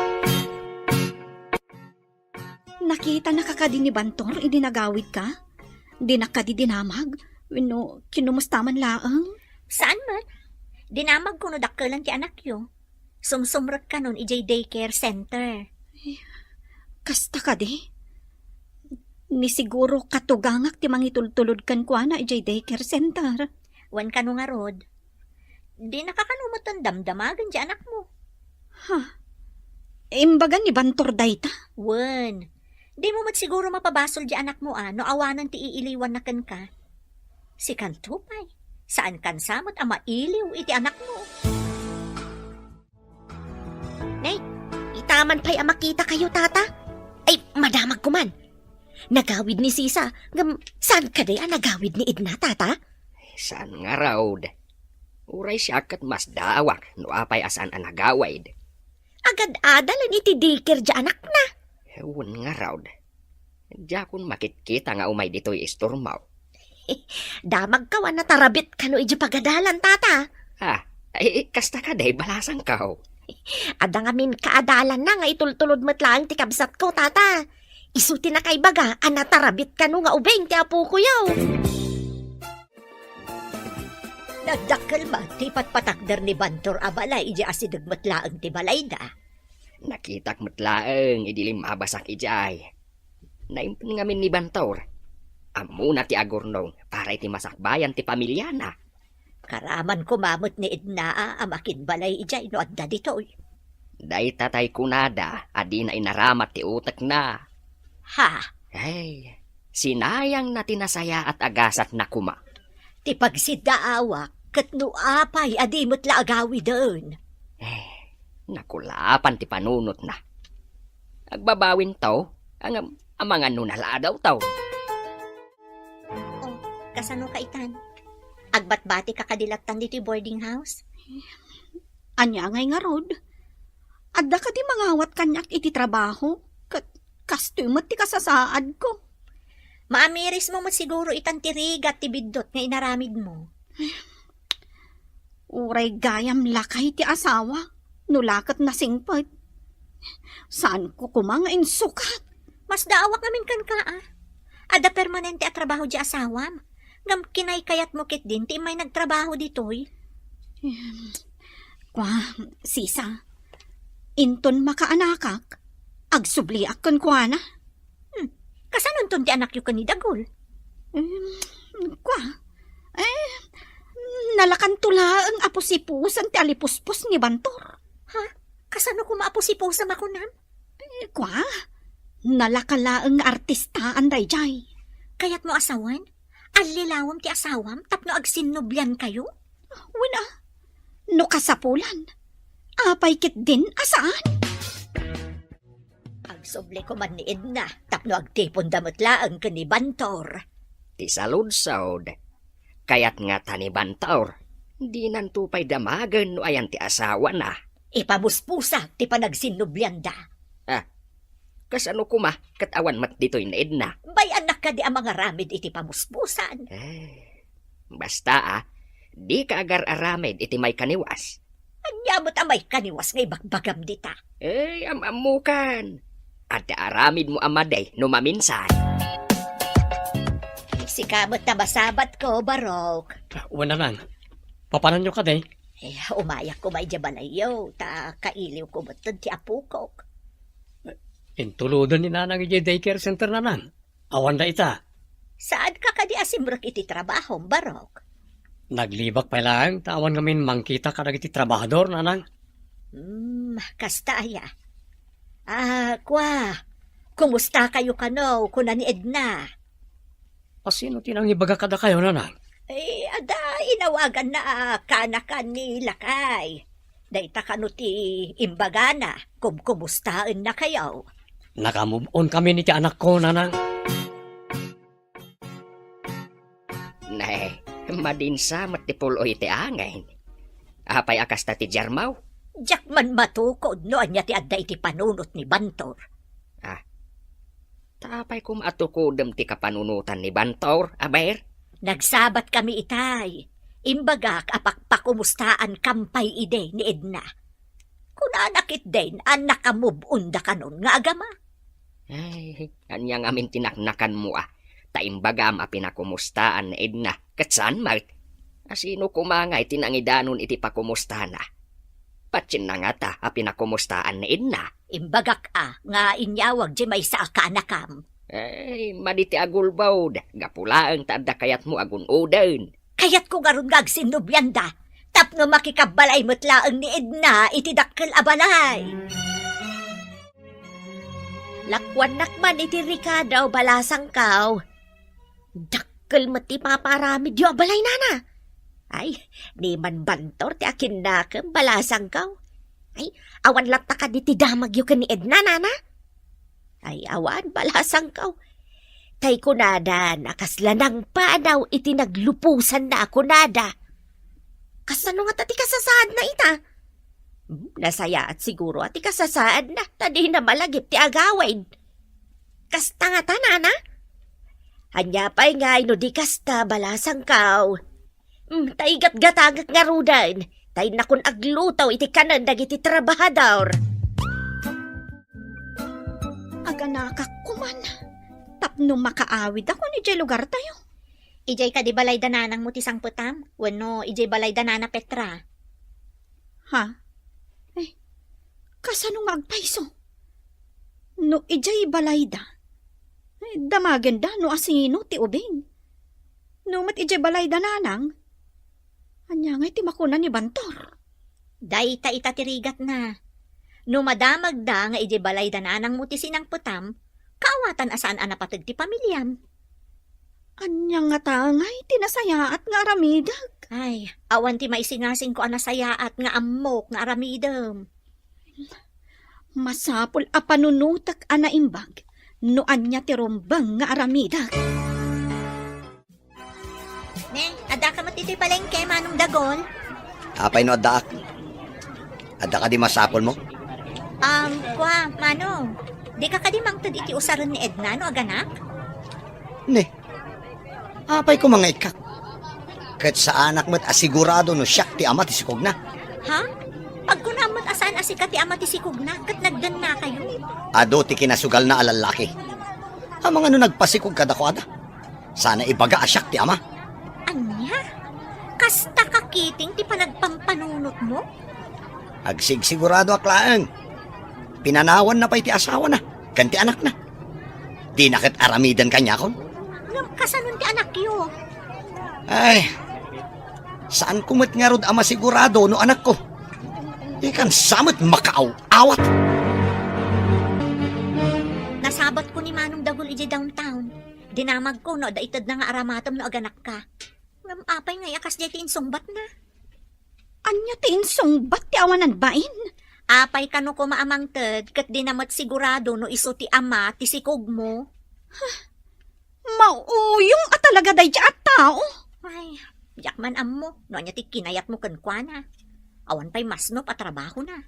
Nakitanaka kadi ni Bantor idi nagawidka? Dinak kadi dinamag? Wenno kinumusta man laeng? Saan met? Dinamagko no dakkelan ti anakyo. Sumsumrek kanon idiay daycare center. Kasta kadi? Ni siguro katugangak ti mangitultulod kenkuana idiay daycare center. Wen kano ngarud, dinaka kano met damdamagen ti anakmo. Ha? Imbaga ni Bantor dayta? Wen, dimo met siguro mapabasol ti anakmo a no awanen ti iiliwanna kenka. Sikanto pay, saankan sa met a mailiw iti anakmo. Nay, itaman pay a makitakayo, tata. Ay, madamagko man. Nagawid ni Sisa, ngem saan kadi a nagawid ni Edna, tata? Saan ngarud. Uray siak ket masdaawak no apay a saan a nagawid. Agad-ada laeng iti daycare ti anakna. Wen ngarud. Diakon makitkita nga umay ditoy istormo. Damagko a natarabit kano idiay pagadalan, tata. Ah, ay, kasta kadi, balasangko. Adda ngamin kaadalanna nga itultulod met laeng ti kabsatko, tata. Isu ti nakaibaga a natarabit kano nga ubing ti apokoyo. Nadakkel met ti ipatpatakder ni Bantor a balay idiay asideg met laeng ti balayda. Nakitak met laeng idi limmabasak idiay. Naimbag ngamin ni Bantor. Ammona ti agurnong para iti masakbayan ti pamiliana. Karaman koma met ni Edna a makinbalay idiay no adda ditoy. Dayta tay kunada a dina inaramat ti utekna. Ha? Ay, sinayangna ti nasayaat a gasatna koma. Ti pagsiddaawak ket no apay a di met la agawiden. Eh, nakulapan ti panunotna. Agbabawinto, ngem amangan no naladaw taw. Oh, kasano ka itan? Agbatbati ka kadi lattan ditoy boarding house? Ania ngay ngarud? Adda kadi mangawat kaniak iti trabaho? Ket kastoy met ti kasasaadko. Maamirismo met siguro itan ti rigat ti biddut nga inaramidmo. Uray gayam lakay ti asawa, no la ket nasingpet. Saanko koma nga insukat. Masdaawak ngamin kenka, a. Adda permanente a trabaho diay asawam. Ngem kinaykayatmo ketdin ti immay nagtrabaho ditoy. Em, kua, Sisa, inton makaanakak, agsubliak kenkuana. Hmm, kasanonton ti anakyo ken ni Dagul? Em, kua, eh, nalakanto laeng a pusipusan ti alipuspos ni Bantor. Ha? Kasano koma a pusipusan a kunam? Eh, kua, nalaka laeng nga artistaan daydiay. Kayatmo a sawen? Allilawem ti asawam tapno agsinnubliankayo? Wen a, no kasapulan, apay ketdin a saan? Agsubli koma ni Edna tapno agtiponda met laeng ken ni Bantor. Ti saludsod, kayat ngata ni Bantor, dinanto pay damagen no ayan ti asawana. Ipamuspusa ti panagsinnublianda. Ah, kasano koma ket awan met ditoy ni Edna? Bay-annak kadi a mangaramid iti pamuspusan? Eh, basta, a, dika agar-aramid iti maikaniwas. Ania met a maikaniwas nga ibagbagam dita? Eh, am-ammokan. Adda aramidmo a madi no maminsan. Sika met ta masabatko, Barok. Wen a lang. Papananyo kadi? Eh, umayak koma idiay balayyo, ta kailiwko met ti apokok. Intuloden ni Nanang idiay daycare center, Nanang. Awan dayta. Saanka kadi a simrek iti trabahom, Barok? Naglibak pay laeng ta awan ngamin mangkita kadagiti trabahador, nanang. Hmm, kasta aya. Ah, kua, kumusta kayo kano, kuna ni Edna? Asino ti nangibaga kadakayo, nanang? Eh, ada, inawaganna a kaanakan ni Lakay. Dayta kano ti imbagana, kumkumustaenna kayo. Naka-move on kami ni ti anakko, nanang. Ne, madinsa met ti pul-oy iti angin. Apay a kasta ti Germaw? Diak man matukod no ania ti adda iti panunot ni Bantor. Ah, ta apay koma a tukodem ti kapanunotan ni Bantor, aber? Nagsabat kami itay. Imbagak a pakpakumustaankampay idi ni Edna. Kunana ketdin a naka-move on da kanon nga agama. Ay, ania ngamin ti naknakanmo a? Ta imbagam a pinakumustaan ni Edna, ket saan met? Asino koma ngay ti nangidanon iti pakumustana? Patienna ngata a pinakumustaan ni Edna? Imbagak a nga inyawag diay maysa a kaanakam. Ay, madi ti agulbod, gapu laeng ta adda kayatmo a gun-oden. Kayatko ngarud nga agsinnublianda, tapno makikabbalay met laeng ni Edna iti dakkel a balay. Lakuannak man iti rikado, balasangkaw. Dakkel met ti papaaramidyo a balay, nana. Ay, ni man Bantor ti akinnakem, balasangkaw. Ay, awan latta kadi ti damagyo ken ni Edna, nana? Ay, awan, balasangkaw. Tay kunada, nakasla nangpanaw iti nagluposanna a kunada. Kasano ngata ti kasasaadna ita? Hmm, nasayaat siguro a ti kasasaadna, ta dina malagip ti agawid. Kasta ngata, nana? Ania pay ngay no di kasta, balasangkaw? Hmm, ta igatgatangek ngaruden, ta innakon agluto iti kanen dagiti trabahador. Aganakak koman, tapno makaawidakon idiay lugartayo. Idiay kadi balay da nanangmo ti sangpetam, wenno idiay balay da nana Petra? Ha? Eh, kasano nga agpayso? No idiay balayda, eh, damagenda no asino ti ubing. No met idiay balayda nanang, ania ngay ti makuna ni Bantor? Dayta ita ti rigatna. No madamagda nga idiay balayda nanangmo ti sinangpetam, kaawatan a saan a napateg ti pamiliam. Ania ngata ngay ti nasayaat nga aramidek? Ay, awan ti maisingasingko a nasayaat nga ammok nga aramidem. Masapul a panunotek a naimbag no ania ti rumbeng nga aramidek. Ne, adda ka met iti palengke, Manong Dagol? Apay no addaak? Adda kadi masapulmo? Um, kua, Manong, di ka kadi mangted iti usaren ni Edna no aganak? Ne, apay koma nga ikkak? Ket saanak met a sigurado no siak ti ama ti sikogna. Ha? Agkunam met a saan a sika ti ama ti sikogna ket nagdennakayo? Adu ti kinasugalna a lallaki. Amangan no nagpasikog kadakuada. Saan a ibaga a siak ti ama. Ania? Kasta ka kiting ti panagpampanunotmo? Agsigsiguradoak laeng. Pinanawanna pay ti asawana ken ti anakna. Dina ket aramiden kaniakon. Ngem kasanon ti anakyo? Ay, saanko met ngarud a masigurado no anakko. Ikan sa met makaaw-awat. Nasabatko ni Manong Dagul idiay downtown. Dinamagko no adda itedna nga aramatem no aganakka. Ngem apay ngay a kasdiay ti insungbatna? Ania ti insungbat ti awanan bain? Apay kano koma a mangted ket dina met sigurado no isu ti ama ti sikogmo? Mauyong a talaga daydiay a tao. Ay, diak man ammo no ania ti kinayatmo kenkuana. Awan pay masnop a trabahona.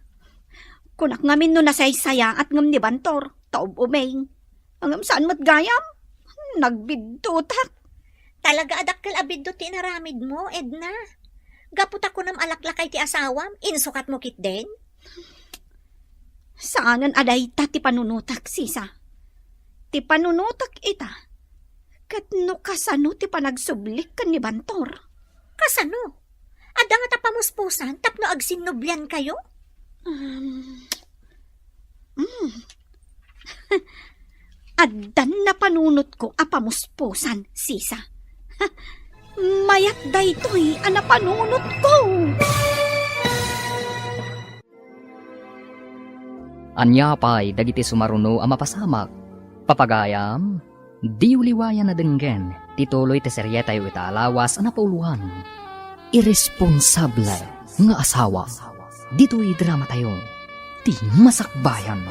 Kunak ngamin no nasaysayaat ngem ni Bantor, ta ub-umeng. Ngem saan met gayam? Nagbiddutak. Talaga a dakkel a biddut ti inaramidmo, Edna. Gapu ta kunam a laklakay ti asawam, insukatmo ketdin? Saanen a dayta ti panunotak, sisa. Ti panunotak ita, ket no kasano ti panagsublik ken ni Bantor. Kasano? Adda ngata pamuspusan tapno agsinnubliankayo? Um, mm. Addan napanunotko a pamuspusan, sisa. Mayat daytoy a napanunotko. Ania pay dagiti sumaruno a mapasamak? Papagayam, diyo liwayan a denggen ti tuloy ti serietayo ita a lawas a napauloan, Iresponsable nga Asawa. Ditoy dramatayo, ti Masakbayan.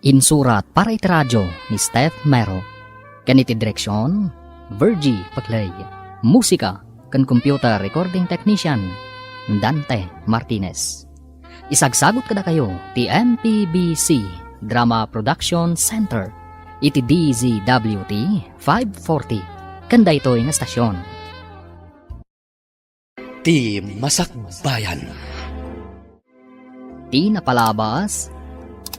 Insurat para iti radio ni Steph Mero, ken iti direksion, Virgie Paclay. Musika ken computer recording technician, Dante Martinez. Isagsagut kadakayo ti M P B C Drama Production Center iti D Z W T five forty ken daytoy nga stasyon. Ti Masakbayan. Ti napalabas,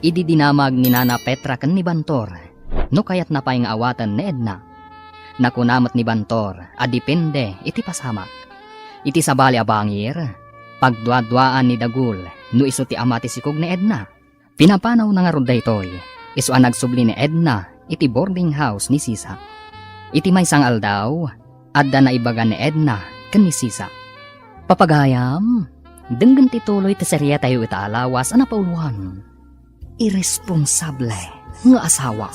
idi dinamag ni Nana Petra ken ni Bantor no kayatna pay nga awaten ni Edna. Nakuna met ni Bantor a depende iti pasamak. Iti sabali a bangir, pagduaduaan ni Dagul no isu ti ama ti sikog ni Edna. Pinapanawna ngarud daytoy, isu a nagsubli ni Edna iti boarding house ni Sisa. Iti maysa nga aldaw, adda naibaga ni Edna ken ni Sisa. Papagayam, denggen ti tuloy ti serietayo ita a lawas a napauloan, Iresponsable nga Asawa.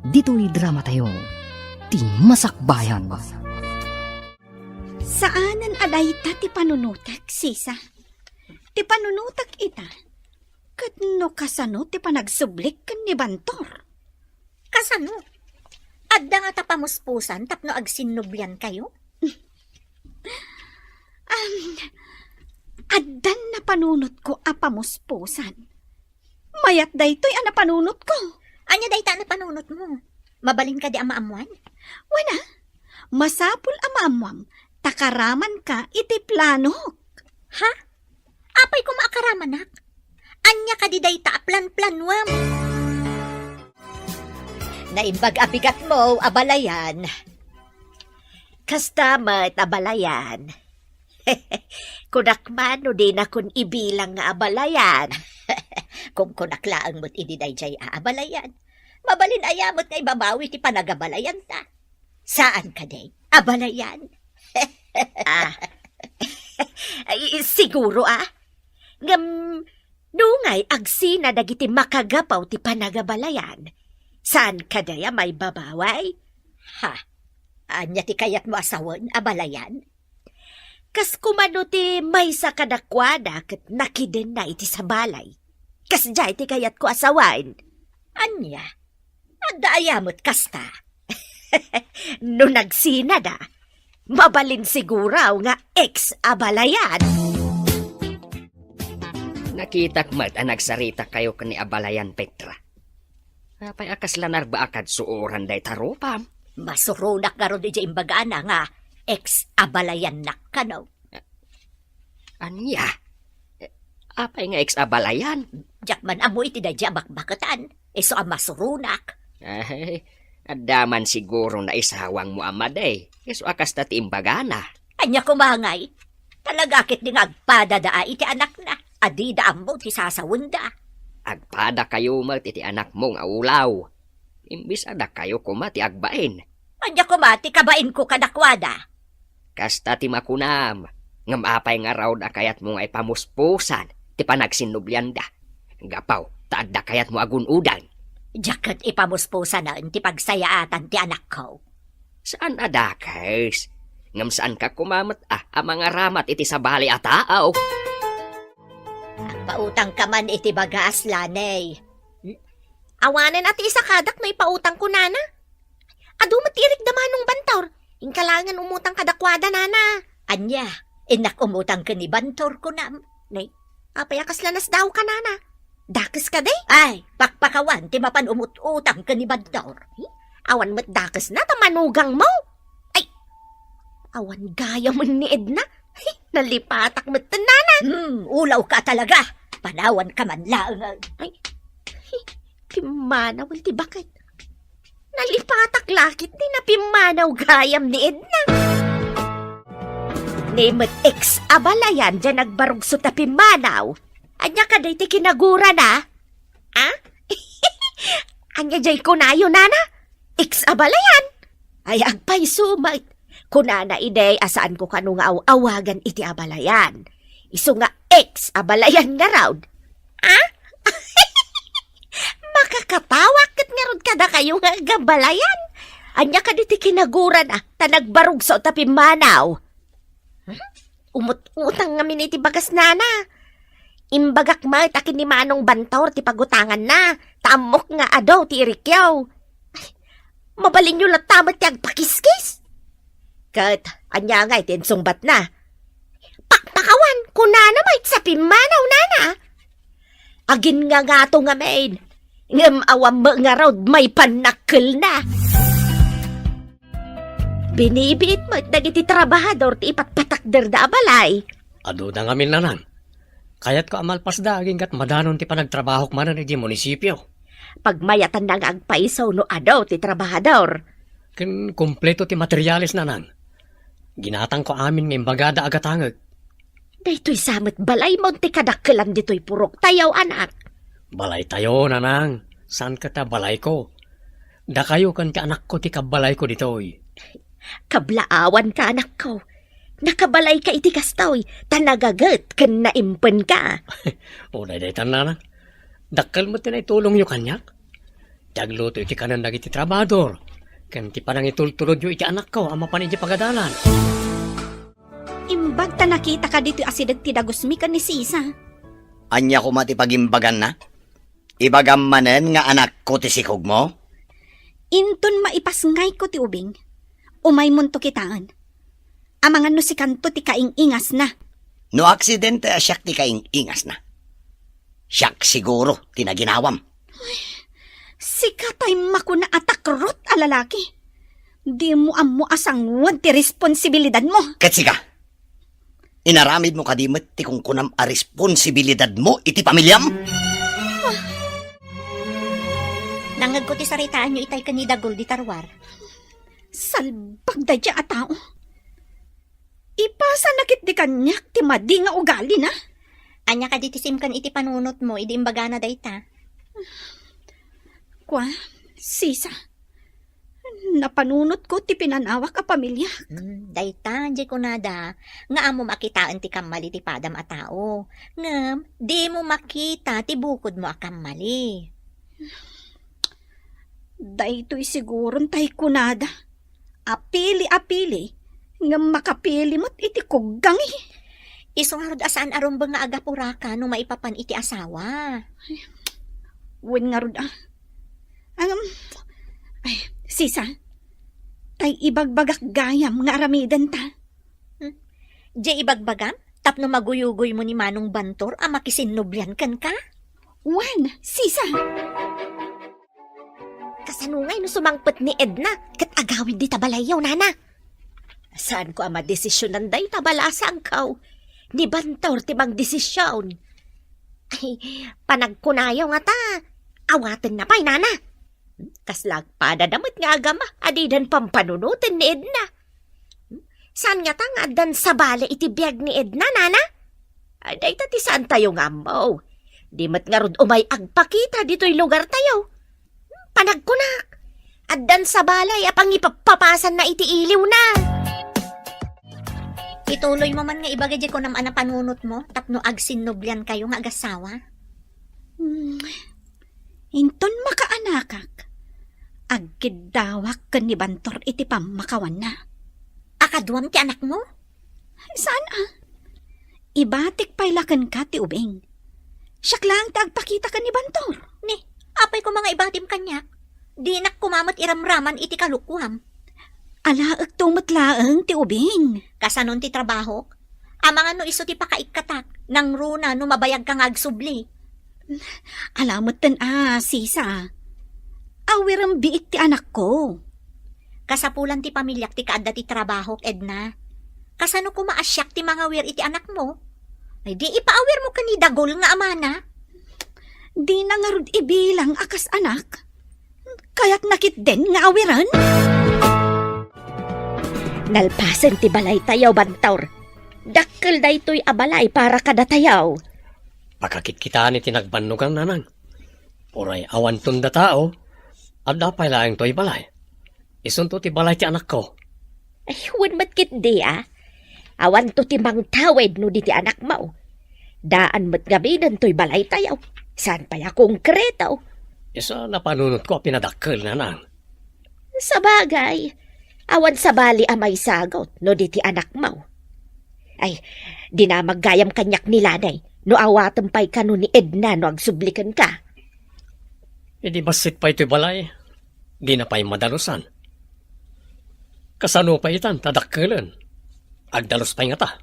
Ditoy dramatayo, ti Masakbayan. Saanen a dayta ti panunotek, Sisa. Ti panunotek ita, ket no kasano ti panagsublik ken ni Bantor? Kasano? Adda ngata pamuspusan tapno agsinnubliankayo? Am, addan napanunotko a pamuspusan. Mayat daytoy a napanunotko. Ania dayta a napanunotmo? Mabalin kadi a maammuan? Wen a, masapul a maammuam ta karamanka iti planok. Ha? Apay koma a karamanak? Ania kadi dayta a planplanuam? Naimbag a bigatmo, abalayan. Kasta met, abalayan. Kunak man no dinakon ibilang nga abalayan. Kunkunak laeng met idi daydiay a abalayan. Mabalin aya met nga ibabawi ti panagabalayanta? Saan kadi, abalayan? Ah. Ay, siguro, ah. Ngem, nungay agsina dagiti makagapu ti panagabalayan, saan kadi a maibabawi? Ha? Ania ti kayatmo a sawen, abalayan? Kas koma no ti maysa kadakuada ket nakidenna iti sabali. Kasdiay ti kayatko a sawen. Ania? Adda aya met kasta? No nagsinada, mabalin siguro nga ex-abalayan. Nakitak met a nagsaritakayo ken ni abalayan Petra. Apay a kasla narbaakad suoran dayta rupam? Masuronak ngarud idiay imbagana nga ex-abalayannak kano. Ania? Apay nga ex-abalayan? Diak man ammo iti daydiay a bakbaketan. Isu a masuronak. Ay, adda man siguro naisawangmo a madi. Isu a kasta ti imbagana. Ania koma ngay? Talaga ketdi nga agpadada iti anakna a dida ammo ti sasawenda. Agpadakayo met iti anakmo nga ulaw. Imbes a dakayo koma ti agbain. Ania koma ti kabainko kadakuada? Kasta ti makunam, ngem apay ngarud a kayatmo nga ipamuspusan ti panagsinnublianda? Gapu ta adda kayatmo a gun-odan. Diak ket ipamuspusanen ti pagsayaatan ti anakko. Saan a dakes, ngem saanka koma met a, a mangaramat iti sabali a tao. Agpautangka man iti bagas, Lanay. Hmm? Awanen a ti isakadak no ipautangko, nana. Adu met ti irikda Manong Bantor. Inka laengen umutang kadakuada, nana. Ania, innak umutang ken ni Bantor, kunam? Nay, apay a kasla nasdaawka, nana? Dakes kadi? Ay, pakpakawan ti mapan umut-utang ken ni Bantor. Hmm? Awan met dakesna ta manugangmo. Ay, awan gayamen ni Edna. Ay, nalipatak met, nana. Hmm, ulawka talaga. Panawanka man laeng. Ay, ay, pimmanaw ti baket. Nalipatak la ketdi napimmanaw gayam ni Edna. Ni met ex-abalayan diay nagbarugso ta pimmanaw. Ania kadi ti kinagurana? Ah? Ania diay kunayo, nana? Ex-abalayan? Ay, agpayso met. Kunana idi a saanko kano nga aw-awagan iti abalayan. Isu nga ex abalayan ngarud. Ah? Makakatawak ket ngarud kadakayo nga agabalayan. Ania kadi ti kinagurana, ta nagbarugso ta pimmanaw. Hmm? Umut-utang ngamin iti bagas nana. Imbagak met a ken ni Manong Bantor ti pagutanganna, ta ammok nga adu ti irikyo. Ay, mabalinyo latta met ti agpakiskis. Ket ania ngay ti insungbatna? Pakpakawan, kunana met sa pimmanaw nana. Aginngangato ngamin, ngem awan met ngarud maipanakkelna. Binibiit met dagiti trabahador ti ipatpatakderda a balay. Aduda ngamin, nanang. Kayatko a malpasda agingga't madanon ti panagtrabahok manen idiay munisipio. Pagmayatanna nga agpayso no adu ti trabahador. Ken kompleto ti materiales, nanang. Ginatangko amin nga imbagada a gatangek. Daytoy sa met balaymo ti kadakkelan ditoy puroktayo, anak. Balaytayo, nanang. Saan ket a balayko. Dakayo ken ti anakko ti kabbalayko ditoy. Kablaawanka, anakko. Nakabalayka iti kastoy, ta nagaget ken naimpenka. O, daydiay, nanang. Dakkel met ti naitulongyo kaniak. Ti agluto iti kanen dagiti trabahador, ken ti panangitultulodyo iti anakko a mapan idiay pagadalan. Imbag ta nakitaka ditoy asideg ti dagusmi ken ni Sisa. Ania koma ti pagimbaganna? Ibagam manen nga anakko ti sikogmo? Inton maipasngayko ti ubing, umaymonto kitaen. Amangan no sikanto ti kaing-ingasna. No aksidente a siak ti kaing-ingasna, siak siguro ti naginawam. Sika tay makuna a takrot a lalaki. Dimo ammo a sanguan ti responsibilidadmo. Ket sika, inaramidmo kadi met ti kunkunam a responsibilidadmo iti pamiliam? Nangngegko ti saritaanyo itay ken ni Dagul di Tarwar. Salbag daydiay a tao. Ipasana ketdi kaniak ti madi nga ugalina. Ania kadi ti simken iti panunotmo idi imbagana dayta? Kua, Sisa, napanunotko ti pinanawak a pamiliak. Hmm, dayta, diay kunada, nga ammom a kitaen ti kammali ti padam a tao. Ngem, dimo makita ti bukodmo a kammali. Daytoy siguron tay kunada. Apili-apili, ngem makapili met iti kuggangi. Isu ngarud a saan a rumbeng nga agapuraka no maipapan iti asawa. Wen ngarud a. Ngem, ay, Sisa, tay ibagbagak gayam nga aramidenta. Hmm? Diay ibagbagam? Tapno maguyugoymo ni Manong Bantor a makisinnublian kenka? Wen, Sisa! Kasano ngay no sumangpet ni Edna ket agawid dita balayyo, nana? Saanko a madesisionan dayta, balasangko. Ni Bantor ti mangdesision. Ay, panagkunayo ngata, awatenna pay, nana. Kasla agpadada met nga agama a didan pampanunoten ni Edna. Saan ngata nga addan sabali iti biag ni Edna, nana? Ay, dayta ti saantayo nga ammo. Di met ngarud umay agpakita ditoy lugartayo. Panagkunak, addan sabali a pangipappapasanna iti iliwna. Ituloymo man nga ibaga diay kunam a napanunotmo tapno agsinnubliankayo nga agassawa. Hmm. Inton makaanakak, agkiddawak ken ni Bantor iti pammakawanna. A, kaduam ti anakmo? Saan a? Ibatik pay la kenka ti ubing. Siak laeng ti agpakita ken ni Bantor. Ni, apay koma nga ibatim kaniak? Dinak koma met iramraman iti kalokuam. Alaekto met laeng ti ubing. Kasanon ti trabahok? Amangan no isu ti pakaikkatak, nangruna no mabayagka nga agsubli. Ala metten a, Sisa. Awirem biit ti anakko. Kasapulan ti pamiliak ti kaadda ti trabahok, Edna. Kasano koma a siak ti mangawir iti anakmo? Ay, di ipaawirmo ken ni Dagul nga amana. Dina ngarud ibilang a kas anak. Kayatna ketdin nga awiren? Nalpasen ti balaytayo, Bantor. Dakkel daytoy a balay para kadatayo. Pakakitkitaan iti nagbannogan, nanang. Uray awanton datao, adda pay laeng toy balay. Isunto ti balay ti anakko. Ay, wen met ketdi, a. Awanto ti mangtawid no di ti anakmo. Daan met ngamin toy balaytayo. Saan pay a konkreto. Isu a napanunotko a pinadakkel, nanang. Sabagay, awan sabali a maisagut no di ti anakmo. Ay, dinamag gayam kaniak ni Lanay, no awatem pay kano ni Edna no agsubli kenka. Idi bassit pay toy balay, dina pay madalusan. Kasano pay itan ta dakkelen? Agdalus pay ngata.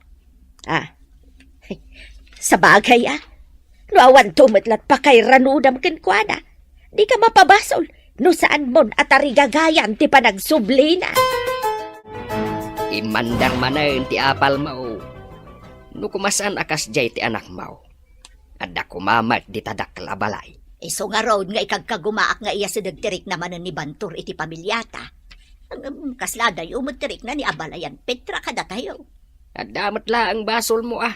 Ah, sabagay, a. No awanto met la ti pakairanudam kenkuana, dika mapabasol no saanmon a tarigagayan ti panagsublina. Immandar manen ti apalmo. No koma saan a kasdiay ti anakmo, adda koma met dita dakkel a balay. Isu ngarud nga ikagkagumaak nga iyasideg ti rikna manen ni Bantor iti pamiliata. Ngem kasla adayo met ti rikna ni abalayan Petra kadatayo. Adda met laeng basolmo, a.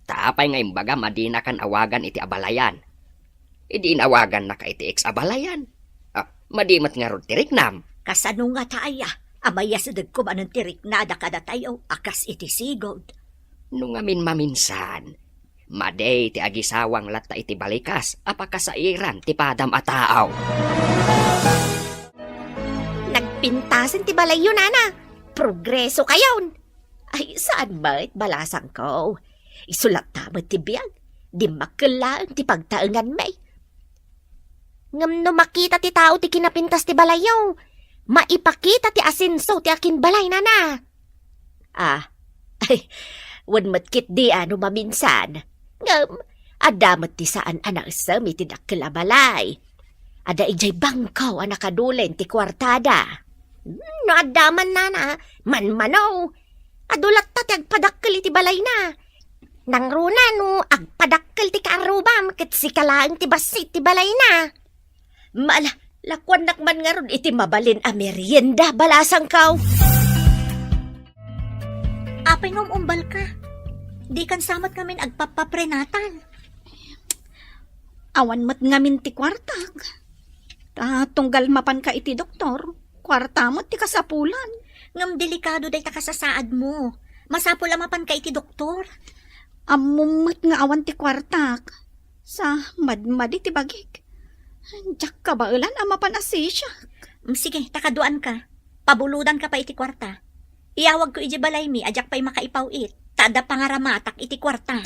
Ta apay nga imbagam a dinakan awagan iti abalayan? Idi inawagannaka iti ex-abalayan, a, madi met ngarud ti riknam. Kasano ngata aya a mayasidegko manen ti riknada kadatayo a kas iti sigud? No ngamin maminsan, madi ti agisawang latta iti balikas a pakasairan ti padam a tao. Nagpintasen ti balayyo, nana. Progresokayon. Ay, saan met, balasangko. Isu latta met ti biag. Dimmakkel laeng ti pagtaenganmi. Ngem no makita ti tao ti kinapintas ti balayyo, maipakita ti asenso ti akinbalay, nana. Ah, ay, wen met ketdi a no maminsan. Ngem, adda met ti saan a naisem iti dakkel a balay. Adda idiay bangko a nakadulen ti kuartada. Hmm, no adda man, nana, manmano. Adu latta ti agpadakkel iti balayna. Nangruna no agpadakkel ti kaarrubam ket sika laeng ti bassit ti balayna. Mala, lakuannak man ngarud iti mabalin a merienda, balasangko. Apay nga um-umbalka? Dikan sa met ngamin agpappaprenatal. Awan met ngamin ti kuartak. Ta tunggal mapanka iti doktor, kuarta met ti kasapulan. Ngem delikado dayta kasasaadmo. Masapul a mapanka iti doktor. Ammom met nga awan ti kuartak. Sa madmadi ti bagik. Diak kabaelan a mapan a sisiak. Mm, sige, ta kaduaanka. Pabulodanka pay iti kuarta. Iyawagko idiay balaymi a diak pay makaipaw-it, ta adda pangaramatak iti kuarta.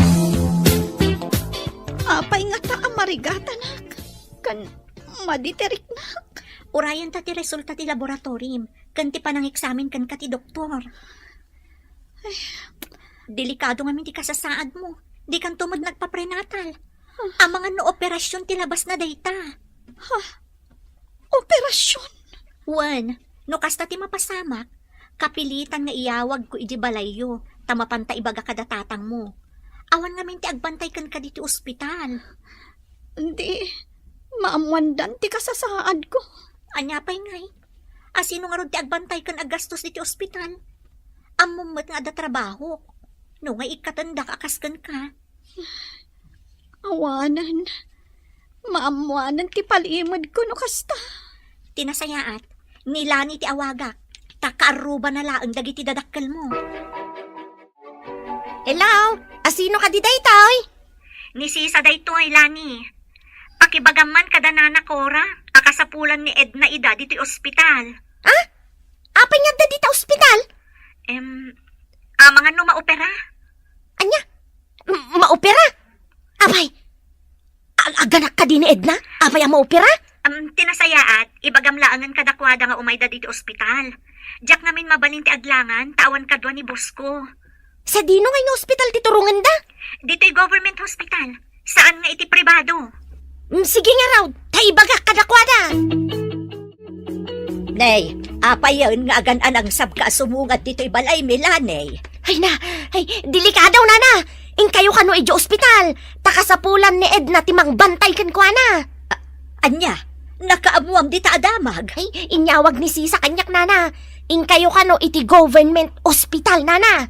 Apay ngata a marigatanak? Ken madi ti riknak? Urayenta ti resulta ti laboratorim ken ti panangeksamin kenka ti doktor. Ay, delikado ngamin ti kasasaadmo. Dikanto met nagpaprenatal. Amangan no operasion ti labasna dayta. Ha? Operasion? Wen, no kasta ti mapasamak, kapilitan nga iyawagko idiay balayyo, ta mapanta ibaga kada tatangmo. Awan ngamin ti agbantay kenka ditoy ospital. Di, maammoandan ti kasasaadko. Ania pay ngay? Asino ngarud ti agbantay ken aggastos ditoy ospital? Ammom met nga adda trabahok. No nga ikkatendak a kas kenka. Awanen. Maammoanen ti palimedko no kasta. Ti nasayaat, ni Lani ti awagak, ta kaarrubana laeng dagiti dadakkelmo. Hello? Asino kadi daytoy? Ni Sisa daytoy, Lani. Pakibagam man kada Nana Cora a kasapulan ni Edna ida ditoy ospital. Ah? Apay nga adda dita ospital? Em, amangan no maopera. Ania? M-, maopera? Apay, ag-, aganak kadi ni Edna? Apay a maopera? Am, ti nasayaat, ibagam laengen kadakuada nga umayda ditoy ospital. Diak ngamin mabalin ti aglangan, ta awan kadua ni boss ko. Sadino ngay nga ospital ti turongenda? Ditoy government hospital. Saan nga iti pribado. Mm, sige ngarud, ta ibagak kadakuada. Nay, apayen nga agan-anangsabka a sumungad ditoy balaymi, Lani? Ay na, ay, delikado, Nana. Inkayo kano idiay ospital, ta kasapulan ni Edna ti mangbantay kenkuana. A-, ania? Nakaammoam dita a damag? Ay, inyawag ni Sisa kaniak, Nana. Inkayo kano iti government ospital, Nana.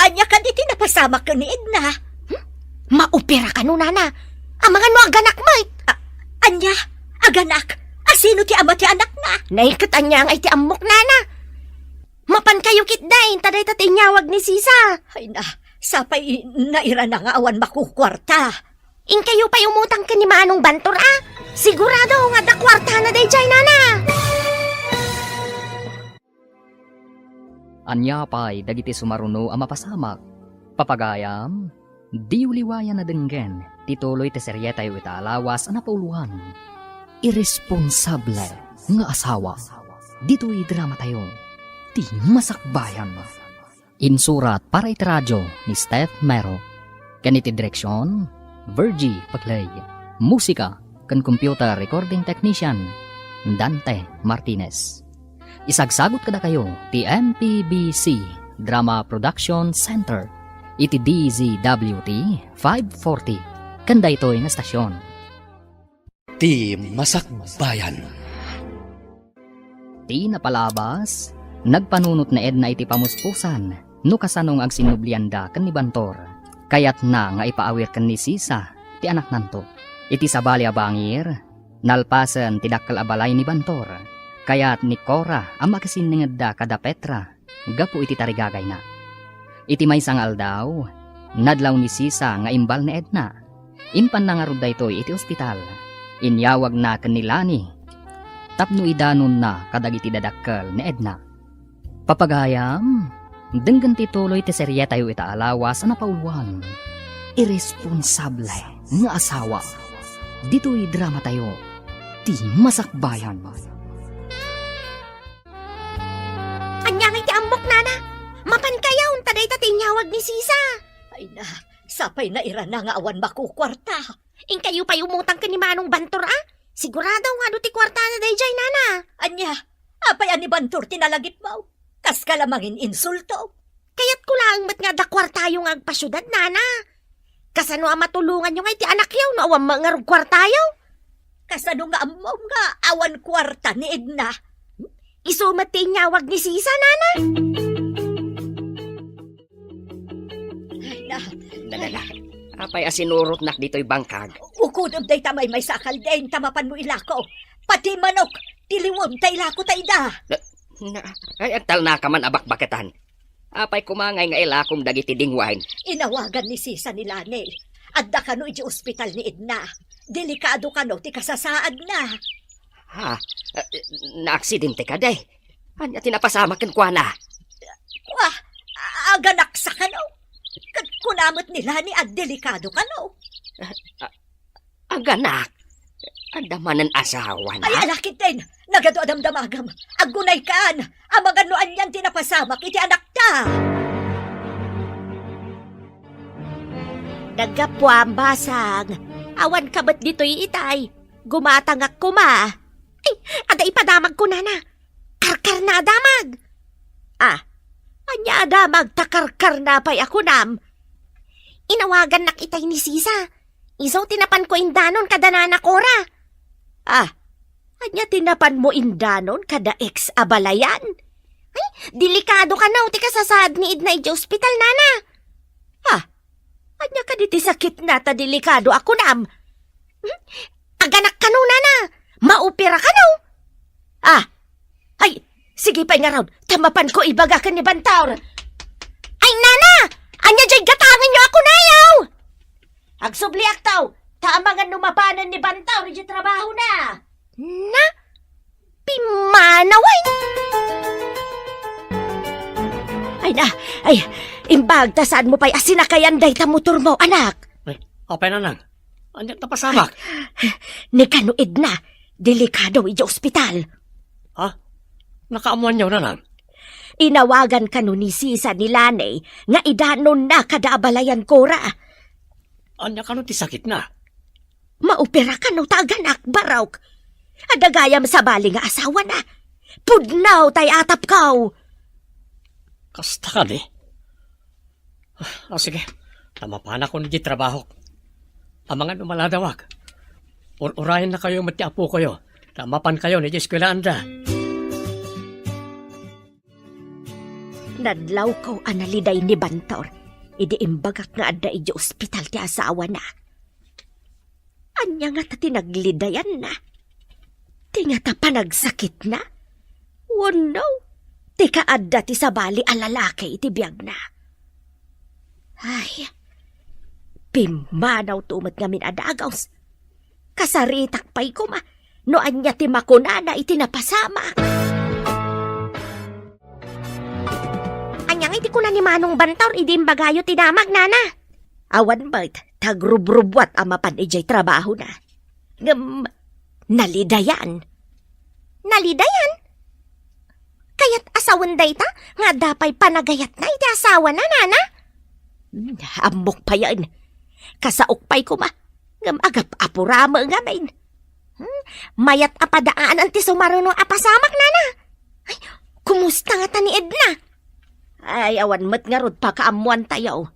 Ania kadi ti napasamak ken ni Edna? Hmm? Maopera kano, Nana. Amangan no aganak met. A-, ania? Aganak? Asino ti ama ti anakna? Nay, ket ania ngay ti ammok, Nana? Mapankayo ketdin, ta dayta ti inyawag ni Sisa. Ay na, sapay nairana nga awan makukuarta. Inkayo pay umutang ken ni Manong Bantor, a? Sigurado nga adda kuartana daydiay, nana. Ania pay dagiti sumaruno a mapasamak? Papagayam, diyo liwayan a denggen ti tuloy ti serietayo ita a lawas a napauloan, Irresponsable nga Asawa. Ditoy dramatayo, Ti Masakbayan. Insurat para iti radio ni Steph Mero, ken iti direksion, Virgie Paclay. Musika ken computer recording technician, Dante Martinez. Isagsagut kadakayo ti M P B C Drama Production Center iti D Z W T five forty ken daytoy nga estasion. Ti Masakbayan. Ti napalabas, nagpanunot ni Edna iti pamuspusan no kasano nga agsinnublianda ken ni Bantor. Kayatna nga ipaawir ken ni Sisa ti anaknanto. Iti sabali a bangir, nalpasen ti dakkel a balay ni Bantor. Kayat ni Cora a makisinningedda kada Petra gapu iti tarigagayna. Iti maysa nga aldaw, nadlaw ni Sisa nga imbal ni Edna. Impanna ngarud daytoy iti ospital. Inyawagna ken ni Lani tapno idanonna kadagiti dadakkel ni Edna. Papagayam, denggen ti tuloy ti serietayo ita a lawas a napauloan, Irresponsable nga Asawa. Ditoy dramatayo, Ti Masakbayan. Ania ngay ti ammok, nana? Mapankayo, ta dayta ti inyawag ni Sisa. Ay na, sapay nairana nga awan makukuarta. Inkayo pay umutang ken ni Manong Bantor, a? Sigurado nga adu ti kuartana daydiay, nana. Ania, apay a ni Bantor ti nalagipmo? Kaska la mangininsulto. Kayatko laeng met nga adda kuartayo nga agpasiudad, nana. Kasano a matulonganyo ngay ti anakyo no awan met ngarud kuartayo? Kasano nga ammom nga awan kuarta ni Edna? Isu met ti inyawag ni Sisa, nana. Ay, na. Dala, dala. Apay a sinurotnak ditoy bangkag? Ukudem dayta maymaysa a kalding ta mapanmo ilako. Pati manok, ti liwem ta ilako ta ida. Na, na, ay, agtalnaka man a bakbaketan. Apay koma ngay nga ilakom dagiti dingwain? Inawagan ni Sisa ni Lani. Adda kano iti ospital ni Edna. Delikado kano ti kasasaadna. Ha? Ah, naaksidente kadi? Ania ti napasamak kenkuana? Kua, aganaksa kano? Ket kuna met ni Lani a delikado kano. Ah, ah, Aganak, adda manen asawana? Ay, alakit din! Nagadu a damdamagam! Agunaykan! Amangan no anian ti napasamak iti anakta! Naggapuam, basang. Awan ka met ditoy itay. Gumatangak koma. Ay, adda ipadamagko, nana. Karkarna a damag. Ah, ania a damag ta karkarna pay a kunam? Inawagannak itay ni Sisa. Isu ti napanko indanon kada nana Cora. Ah, ania ti napanmo indanon kada ex a balayan? Ay, delikado kano ti kasasaad ni Edna idiay ospital, nana. Ah, ania kadi ti sakitna ta delikado a kunam? Hmm? Aganak kano, nana? Maopera kano? Ah, ay, sige pay ngarud, ta mapanko ibaga ken ni Bantor. Ay, nana! Ania diay gatangenyo a kunayaw? Agsubliakto, ta amangan no mapanen ni Bantor idiay trabahona. Na? Pimmanawen! Ay na, ay, imbag ta saanmo pay a sinakayan dayta motormo, anak. Ay, apay, nanang? Ania ti napasamak? Ni kano Edna, delikado idiay ospital. Ha? Nakaammoanyo, nanang? Inawagan kano ni Sisa ni Lani nga idanonna kada abalayan Cora. Ania kano ti sakitna? Maopera kano ta aganak, barok. Adda gayam sabali nga asawana. Pudno tay atapko. Kasta kadi? Ah, sige. Ta mapanakon iti trabahok. Amangan no maladawak. Ur-urayennakayo met ti apokoyo. Ta mapankayo iti eskuelaanda. Nadlawko a naliday ni Bantor idi imbagak nga adda idiay ospital ti asawana. Ania ngata ti naglidayanna? Ti ngata panagsakitna? Wenno, ti kaadda ti sabali a lalaki iti biagna. Ay, pimmanaw to met ngamin a dagus. Kasaritak pay koma no ania ti makunana iti napasamak. Ania nga iti kuna ni Manong Bantaur idi imbagayo ti damag, nana? Awan met, ta agrubrubbuat a mapan idiay trabahona. Ngem, nalidayan. Nalidayan? Kayat a sawen dayta nga adda pay panagayatna iti asawana, nana? Hmm, ammok payen. Kasaok pay koma, ngem agap-apurami ngamin. Hmm, mayat a padaanan ti sumaruno a pasamak, nana. Ay, kumusta ngata ni Edna? Ay, awan met ngarud pakaammoantayo.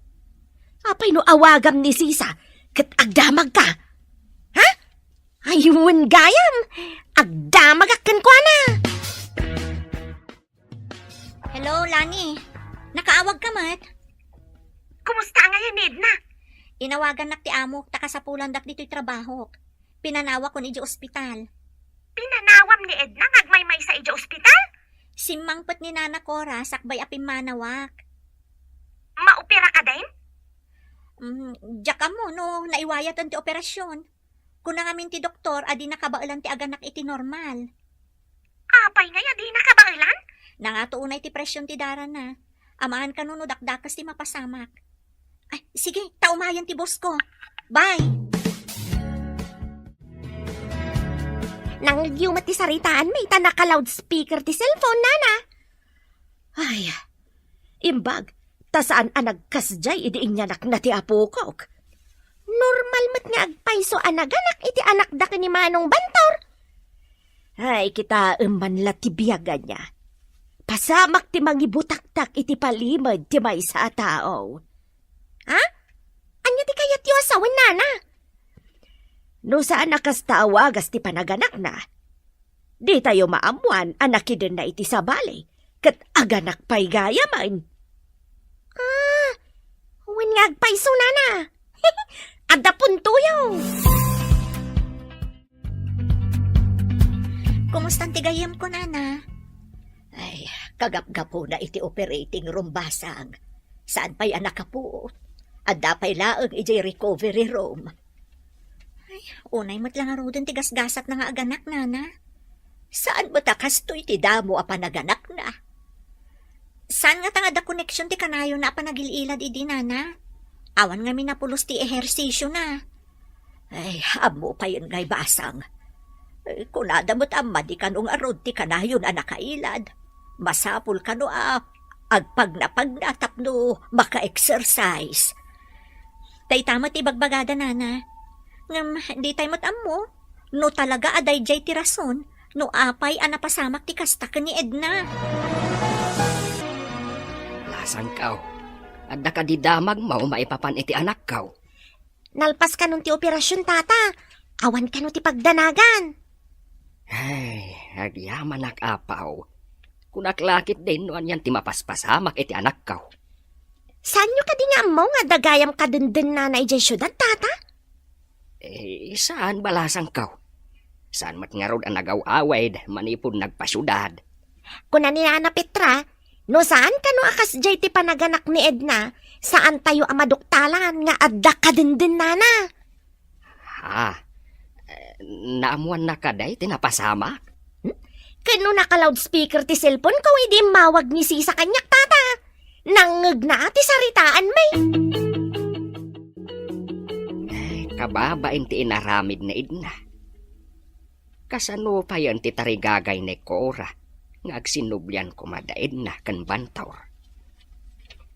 Apay no awagam ni Sisa ket agdamagka? Ha? Ay, wen gayam, agdamagak kenkuana. Hello, Lani. Nakaawag ka met? Kumusta ngayon ni Edna? Inawagannak ti amok ta kasapulandak ditoy trabahok. Pinanawakon idiay ospital. Pinanawam ni Edna nga agmaymaysa idiay ospital? Simmangpet ni Nana Cora sakbay a pimmanawak. Maopera ka din? Mm, diak ammo no naiwayatan ti operasyon. Kuna ngamin ti doktor a di nakabaelan ti aganak iti normal. Apay ngay a di nakabaelan? Nangato unay ti presyon ti darana. Amaan kano no dakdakes ti mapasamak. Ay, sige, ta umayen ti boss ko. Bye! Nangngegyo met ti saritaan mi ta naka-loudspeaker ti cellphone, nana. Ay, imbag, ta saan a nagkasdiay idi inyanakna ti apokok. Normal met nga agpayso a naganak iti anakda ken ni Manong Bantaur. Ay, kitaem man la ti biag ania. Pasamak ti mangibutaktak iti palimed ti maysa a tao. Ha? Ania ti kayatyo a sawen, nana? No saan a kasta a wagas ti panaganakna, ditayo maammoan a nakidenna iti sabali, ket aganak pay gayamen. Ah, wen nga agpayso, nana. Adda puntoyo. Kumusta ti gayyemko, nana? Ay, kagapgapuna iti operating room, basang. Saan pay a nakapuot? Adda pay laeng idiay recovery room. Ay, unay met la ngaruden ti gasgasatna nga aganak, nana. Saan met a kastoy ti damo a panaganakna? Saan ngata nga adda koneksyon ti kanayonna a panagil-ilad idi, nana? Awan ngamin a pulos ti ehersisiona. Ay, ammo payen ngay, basang. Eh, kunada met a madi kano ngarud ti kanayon a nakailad. Masapul kano a agpagnapagna tapno maka-exercise. Dayta met ti ibagbagada, nana. Ngem, ditay met ammo no talaga a daydiay ti rason no apay a napasamak ti kasta ken ni Edna. Lasangkaw, adda kadi damagmo maipapan iti anakkaw? Nalpas kanon ti operasyon, tata. Awan kano ti pagdanagan. Ay, agyamanak, apaw. Kunak la ketdin no anian ti mapaspasamak iti anakkaw. Saanyo kadi nga ammo nga adda gayam kadendennana idiay siudad, tata? Eh, saan, balasangkaw. Saan met ngarud a nagaw-awid manipud nagpasiudad. Kuna ni Nana Petra, no saan kano a kasdiay ti panaganak ni Edna, saantayo a maduktalan nga adda kadendennana. Ha? Eh, naammoanna kadi ti napasamak? Hmm? Ken no naka-loudspeaker ti cellphone ko idi immawag ni Sisa kaniak, tata. Nangngegna ti saritaan mi. Eh, kababain ti inaramid ni Edna. Kasano payen ti tarigagay ni Cora nga agsinublian koma da Edna ken Bantaur?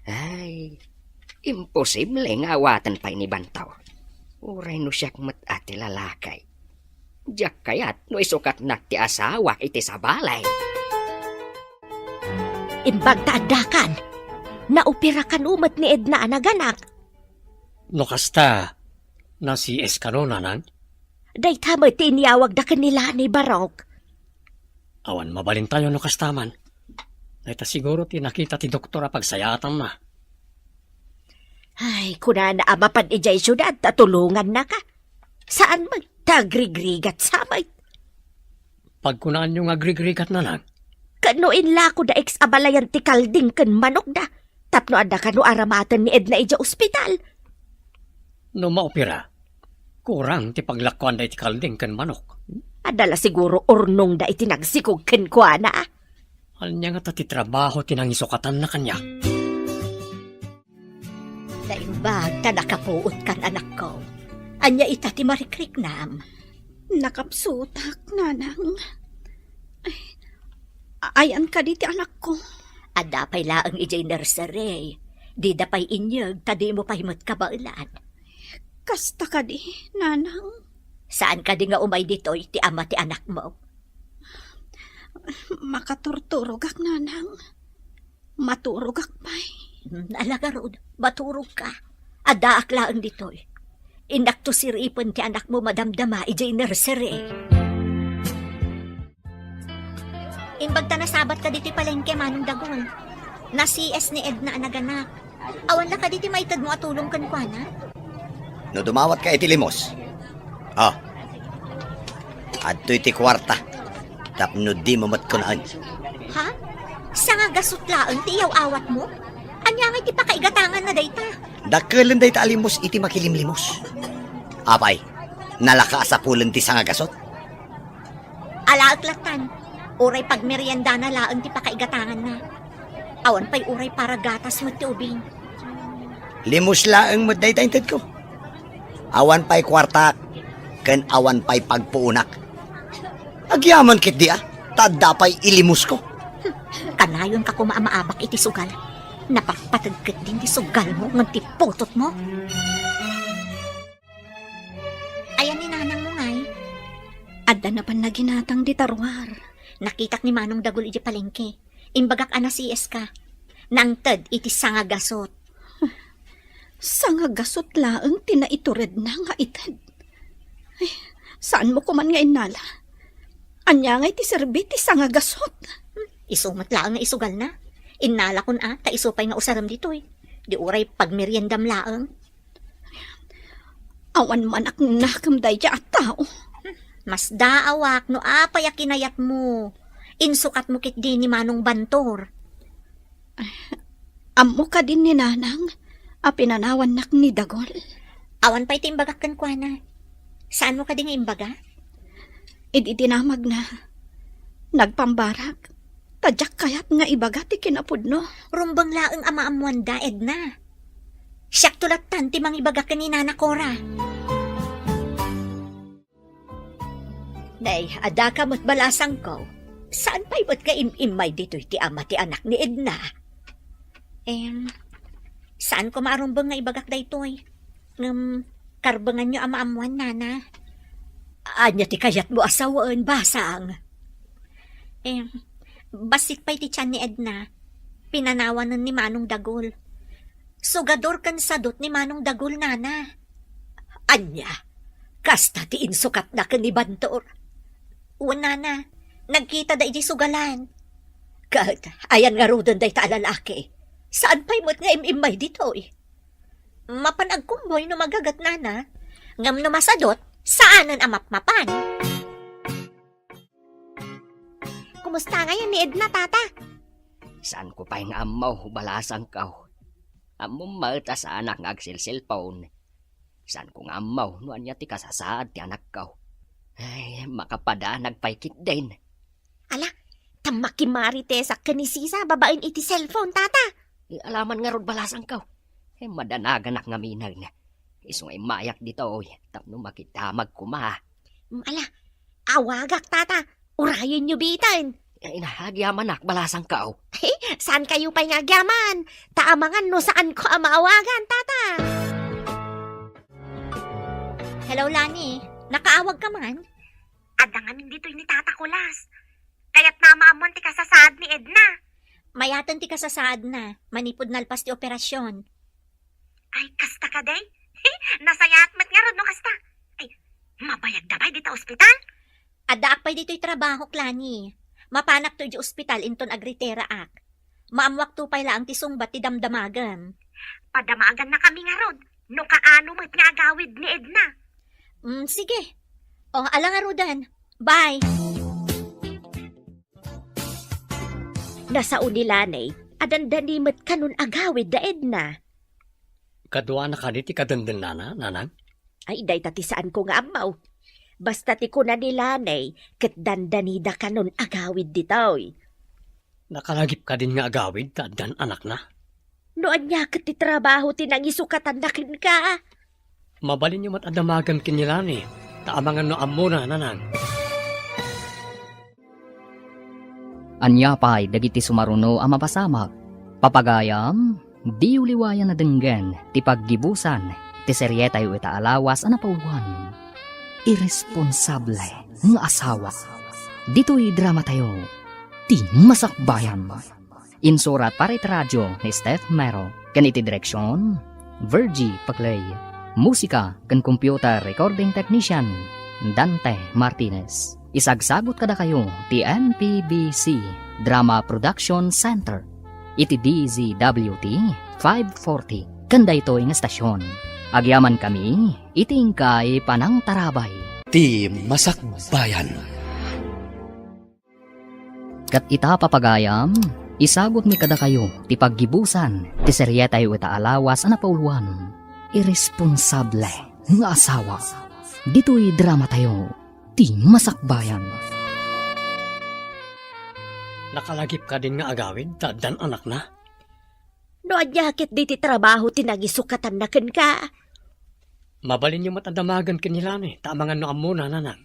Ay, imposible nga awaten pay ni Bantaur. Uray no siak met a ti lalaki. Diak kayat no isukatnak ti asawak iti sabali. Imbag ta addakan, naopera kano met ni Edna a naganak. No kasta, na-C S kano, nanang? Dayta met ti inyawagda ken ni Lani, Barok. Awan mabalintayo no kasta man. Dayta siguro ti nakita ti doktor a pagsayaatanna. Ay, kunana a mapan idiay siudad ta tulongannaka. Saan met ta agrigrigat sa met. Pagkunaanyo nga agrigrigat, nanang? Tapno inlako da X a balayan ti kalding ken manokda, tapno adda kano aramaten ni Edna idiay ospital. No maopera, kurang ti paglakkuanda iti kalding ken manok. Adda la siguro urnongda iti nagsikog kenkuana. Ania ngata ti trabaho ti nangisukatanna kaniak? Naimbag ta nakapuotkan, anakko. Ania ita ti marikriknam? Nakapsutak, nanang. Ay, ayan kadi ti anakko? Adda pay laeng idiay nursery. Dida pay inyeg ta dimo pay met kabaelan. Kasta kadi, nanang? Saan kadi nga umay ditoy ti ama ti anakmo? Makaturturogak, nanang. Maturogak pay. Hmm, ala ngarud, maturogka. Addaak laeng ditoy. Innakto siripen ti anakmo madamdama idiay nursery. Imbag ta nasabatka ditoy palengke, Manong Dagul. Na-C S ni Edna a naganak. Awan la kadi ti maitedmo a tulong kenkuana? No dumawatka iti limos, ah, adtoy ti kuarta tapno dimo met kunaen. Ha? Sangagasut laeng ti iyaw-awatmo? Ania ngay ti pakaigatanganna dayta? Dakkelen dayta a limos iti makilimlimos. Apay, nalaka a sapulen ti sangagasut? Alaek lattan, uray pagmeriendana laeng ti pakaigatanganna. Awan pay uray para gatas met ti ubing. Limos laeng met dayta intedko. Awan pay kuartak, ken awan pay pagpuonak. Agyaman ketdi a, ta adda pay ilimosko. Kanayonka koma a maabak iti sugal. Napatpateg ketdin ti sugalmo ngem ti putotmo. Ayan ni nanangmo ngay? Adda napan naginatang dita ruar. Nakitak ni Manong Dagul idiay palengke. Imbagak a na-C S ka. Nangted iti sangagasut. Sangagasut laeng ti naituredna nga ited. Ay, saanmo koman nga innala? Ania ngay ti serbi ti sangagasut? Hmm, isu met laeng nga isugalna. Innalakon a, ta isu pay nga usarem ditoy. Di uray pagmeriendam laeng. Awan man a nakem dayta a tao. Masdaawak no apay a kinayatmo. Insukatmo ketdi ni Manong Bantor. Ammo kadi ni Nanang a pinanawannak ni Dagul? Awan pay ti imbagak kenkuana. Saanmo kadi nga imbaga? Idi dinamagna, nagpambarak. Ta diak kayat nga ibaga ti kinapudno. Rumbeng laeng a maammoanda, Edna. Siakto lattan ti mangibaga ken ni Nana Cora. Nay, adda ka met balasangko. Saan pay met nga im-immay ditoy ti ama ti anak ni Edna? Em, saan koma a rumbeng nga ibagak daytoy. Ngem, karbenganyo a maammoan, Nana. Ania ti kayatmo a sawen, basang? Em, bassit pay ti tian ni Edna. Pinanawanen ni Manong Dagul. Sugador ken sadut ni Manong Dagul, Nana. Ania? Kasta ti insukatna ken ni Bantor? Wen, Nana, nagkitada idiay sugalan. Ket, ayan ngaruden dayta a lalaki? Saan pay met nga im-immay ditoy? Mapan agkumbuy no magaget, Nana. Ngem no masadut, saanen a mapmapan. Kumusta ngayen ni Edna, Tata? Saanko pay nga ammo, balasangko. Ammom met a saanak nga agselselpon. Saanko nga ammo no ania ti kasasaad ti anakko. Ay, makapadanag pay ketdin. Ala, ta makimarites ken ni Sisa babaen iti cellphone, Tata. Ay, ala man ngarud, balasangko. Ay, madanaganak ngamin. Isu nga immayak ditoy tapno makidamag koma. Mm, ala, awagak, Tata. Urayenyo bitan. Ay, na, agyamanak, balasangko. Saankayo pay nga agyaman? Ta amangan no saanko a maawagan, Tata. Hello, Lani. Nakaawag ka man? Adda ngamin ditoy ni Tata Kulas. Kayatna a maammuan ti kasasaad ni Edna. Mayaten ti kasasaadna manipud nalpas ti operasyon. Ay, kasta kadi? Nasayaat met ngarud no kasta. Ay, mabayagda pay dita ospital? Addaak pay ditoy trabahok, Lani. Mapanakto idiay ospital inton agritiraak. Maammuakto pay laeng ti sungbat ti damdamagem. Padamagannakami ngarud no kaano met nga agawid ni Edna. Mm, sige. O, ala ngaruden. Bye. Nasao ni Lanay a dandani met kanon agawid da Edna. Kaduana kadi ti kadendennana, nanang? Ay, dayta ti saanko nga ammo. Basta ti kuna ni Lanay, ket dandanida kanon agawid ditoy. Nakalagip kadin nga agawid ta addan anakna? No ania ket ti trabaho ti nangisukatan na kenka? Mabalinyo met a damagen ken ni Lanay, ta amangan no ammona, nanang. Ania pay dagiti sumaruno a mapasamak? Papagayam, diyo liwayan a denggen ti paggibusan ti serietayo ita a lawas a napauluan. Irresponsable nga asawa. Ditoy dramatayo, ti masakbayan. Insurat para iti radio ni Steph Mero, ken iti direksion, Virgie Paclay. Musika ken computer recording technician, Dante Martinez. Isagsagut kadakayo ti M P B C Drama Production Center iti D Z W T five forty ken daytoy nga estasion. Agyamankami iti inkay panangtarabay. Ti masakbayan. Ket ita, papagayam, isagutmi kadakayo ti paggibusan ti serietayo ita a lawas a napauluan. Irresponsable nga asawa. Ditoy dramatayo, ti masakbayan. Nakalagip kadin nga agawid ta addan anakna? No ania ket diti trabaho ti nangisukatanna kenka? Mabalinyo met a damagen ken ni Lanay, ta amangan no ammona, nanang.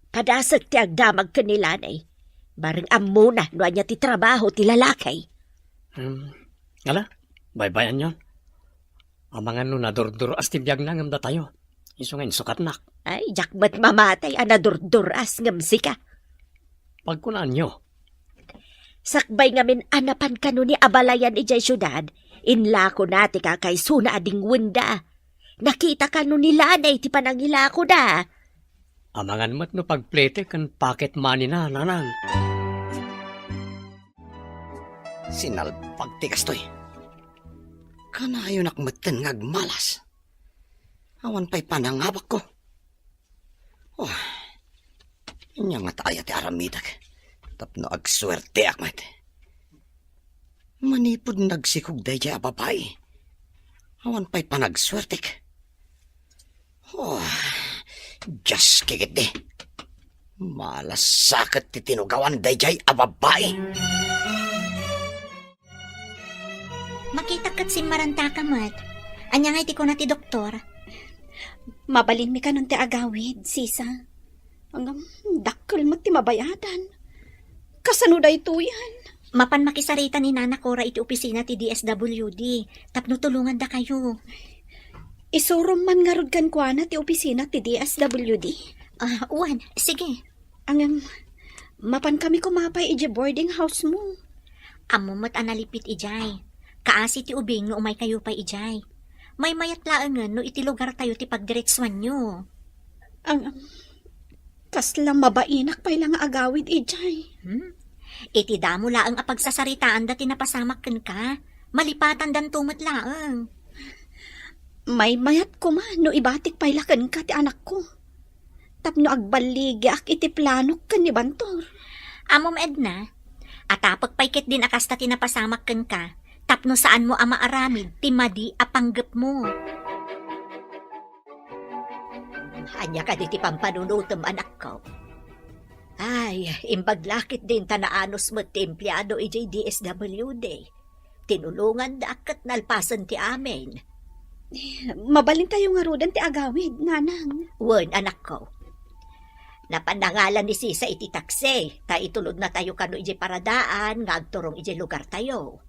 Padasek ti agdamag ken ni Lanay. Bareng ammona no ania ti trabaho ti lalaki. Hmm. Ala, baybay-anyon. Amangan no nadurdur-as ti biagna ngem datayo. Isu nga insukatnak. Ay, diak met mamatay a nadurdur-as ngem sika. Pagkunaanyo. Sakbay ngamin a napan kano ni abalayan idiay siudad, inlakona ti kakaisuna a dingwenda. Nakita kano ni Lanay ti panangilakoda. Amangan met no pagplete ken pocket money na, nanang. Sinalbag ti kastoy. Kanayonak metten nga agmalas. Awan pay panangabakko. Oh, ania ngata aya ti aramidek tapno agsuerteak met? Manipud nagsikog daydiay a babai, awan pay panagsuertek. Oh, Dios, kikitdi. Malas saket ti tinugawan daydiay a babai. Makitak ket simmarantaka met. Ania ngay ti kuna ti doktor? Mabalinmi kanon ti agawid, sisa. Ngem, dakkel met ti mabayadan. Kasano daytoyen? Mapan makisarita ni Nana Cora iti opisina ti D S W D tapno tulongandakayo. Isurom man ngarud kenkuana ti opisina ti D S W D? Ah, wen, sige. Ngem, mapankami koma pay idiay boarding house mo. Ammom met a nalipit idiay. Kaasi ti ubing no umaykayo pay idiay. Maymayat laengen no iti lugartayo ti pagdiretsuanyo. Ngem, kasla mabainak pay la nga agawid idiay. Hmm? Iti damo laeng a pagsasaritaanda ti napasamak kenka, malipatandanto met laeng. Maymayat koma no ibatik pay la kenka ti anakko. Tapno agballigiak iti planok ken ni Bantor. Ammom, Edna, atapek pay ketdin a kasta ti napasamak kenka, tapno saanmo a maaramid ti madi a panggepmo. Ania kadi ti pampanunotem, anakko? Ay, imbag la ketdin ta naanus met ti empleado idiay D S W D. Tinulongandak ket nalpasen ti amin. Mabalintayo ngaruden ti agawid, nanang. Wen, anakko. Napan nangalan ni Sisa iti taksi, ta itulodnatayo kano idiay paradaan nga agturong idiay lugartayo.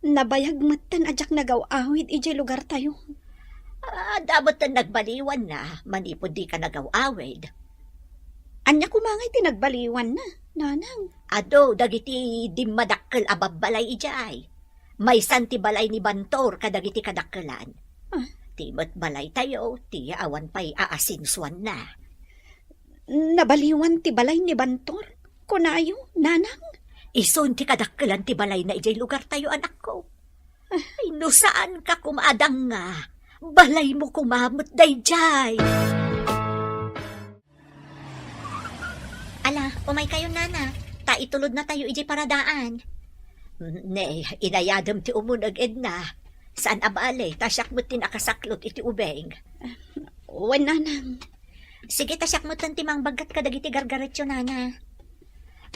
Nabayag metten a diak nagaw-awid idiay lugartayo. Adda metten nagbaliwanna manipud dika nagaw-awid. Ania koma ngay ti nagbaliwanna, nanang? Adu dagiti dimmadakkel a babbalay idiay. Maysan ti balay ni Bantor kadagiti kadakkelan. Ah. Ti met balaytayo, ti awan pay aasensuanna. Nabaliwan ti balay ni Bantor? Kunayo, nanang? Isun ti kadakkelan ti balayna idiay lugartayo, anakko. Ay, no saanka koma a danga, balaymo koma met daydiay. Ala, Umaykayo, nana, ta itulodnatayo idiay paradaan. Ne, inayadem ti umuneg, Edna. Saan a bale, ta siak met ti nakasaklot iti ubing. Wen, nanang. Sige, ta siak metten ti mangbaggat kadagiti gargaretyo, nana.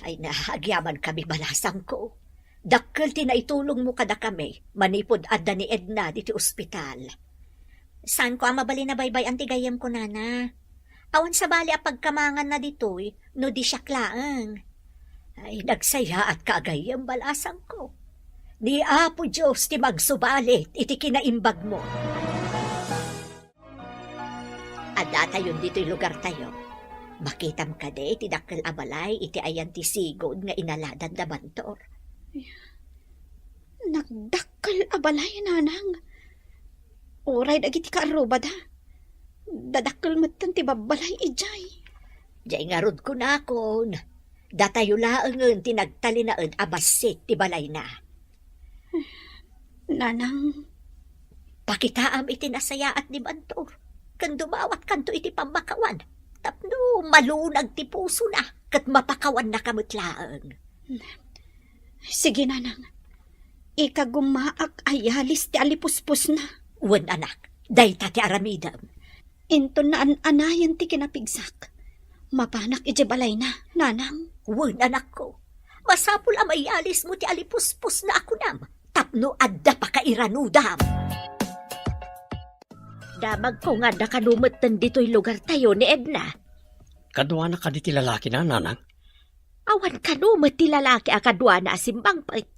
Ay na, agyamankami, balasangko. Dakkel ti naitulongmo kadakami manipud adda ni Edna diti ospital. Saanko a mabalin a baybay-an ti gayyemko, nana. Awan sabali a pagkamanganna ditoy no di siak laeng. Ay, nagsayaatka a gayyem, balasangko. Ni Apo Dios ti magsubali iti kinaimbagmo. Addatayon ditoy lugartayo. Makitam kadi ti dakkel a balay iti ayan ti sigud nga inaladan da Bantor? Nagdakkel a balay, nanang. Uray dagiti kaarrubada, dadakkel metten ti babbalay idiay. Diay ngarud kunakon, datayo laengen ti nagtalinaed a bassit ti balayna. Nanang. Pakitaam iti nasayaat ni Bantor, ken dumawatkanto iti pammakawan, tapno malunag ti pusona, ket mapakawannaka met laeng. Sige, nanang. Ikagumaak a yalis ti alipuspusna. Wen, anak, dayta ti aramidem. Inton naan-anayen ti kinapigsak, mapanak idiay balayna, nanang. Wen, anakko, masapul a mayalismo ti alipuspusna a kunam, tapno adda pakairanudam. Damagko nga adda kano metten ditoy lugartayo ni Edna. Kaduana kadi ti lalakina, nanang? Awan kano met ti lalaki a kaduana a simmangpet.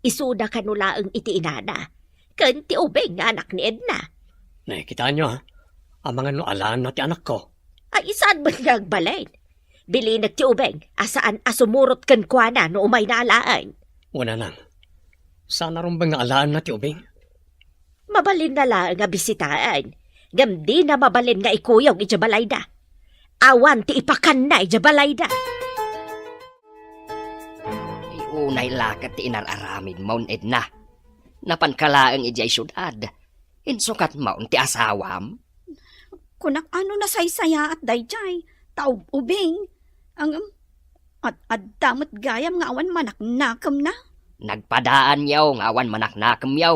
Isuda kano laeng iti inana ken ti ubing nga anak ni Edna. Ne, kitaenyo, a, amangan no alaenna ti anakko. Ay, saan met nga agbalin? Bilinek ti ubing a saan a sumurot kenkuana no umayna alaen. Wen, nanang. Saan a rumbeng nga alaenna ti ubing? Mabalinna laeng a bisitaen, ngem dina mabalin nga ikuyog idiay balayda. Awan ti ipakanna idiay balayda. Ay, unay la ket ti inar-aramidmo, Edna. Napanka laeng idiay siudad. Insukatmo ti asawam? Kunak a no nasaysayaat daydiay, ta ub-ubing. Ngem, ad-adda met gayam nga awan manaknakemna. Nagpadaanyo nga awan manaknakemyo.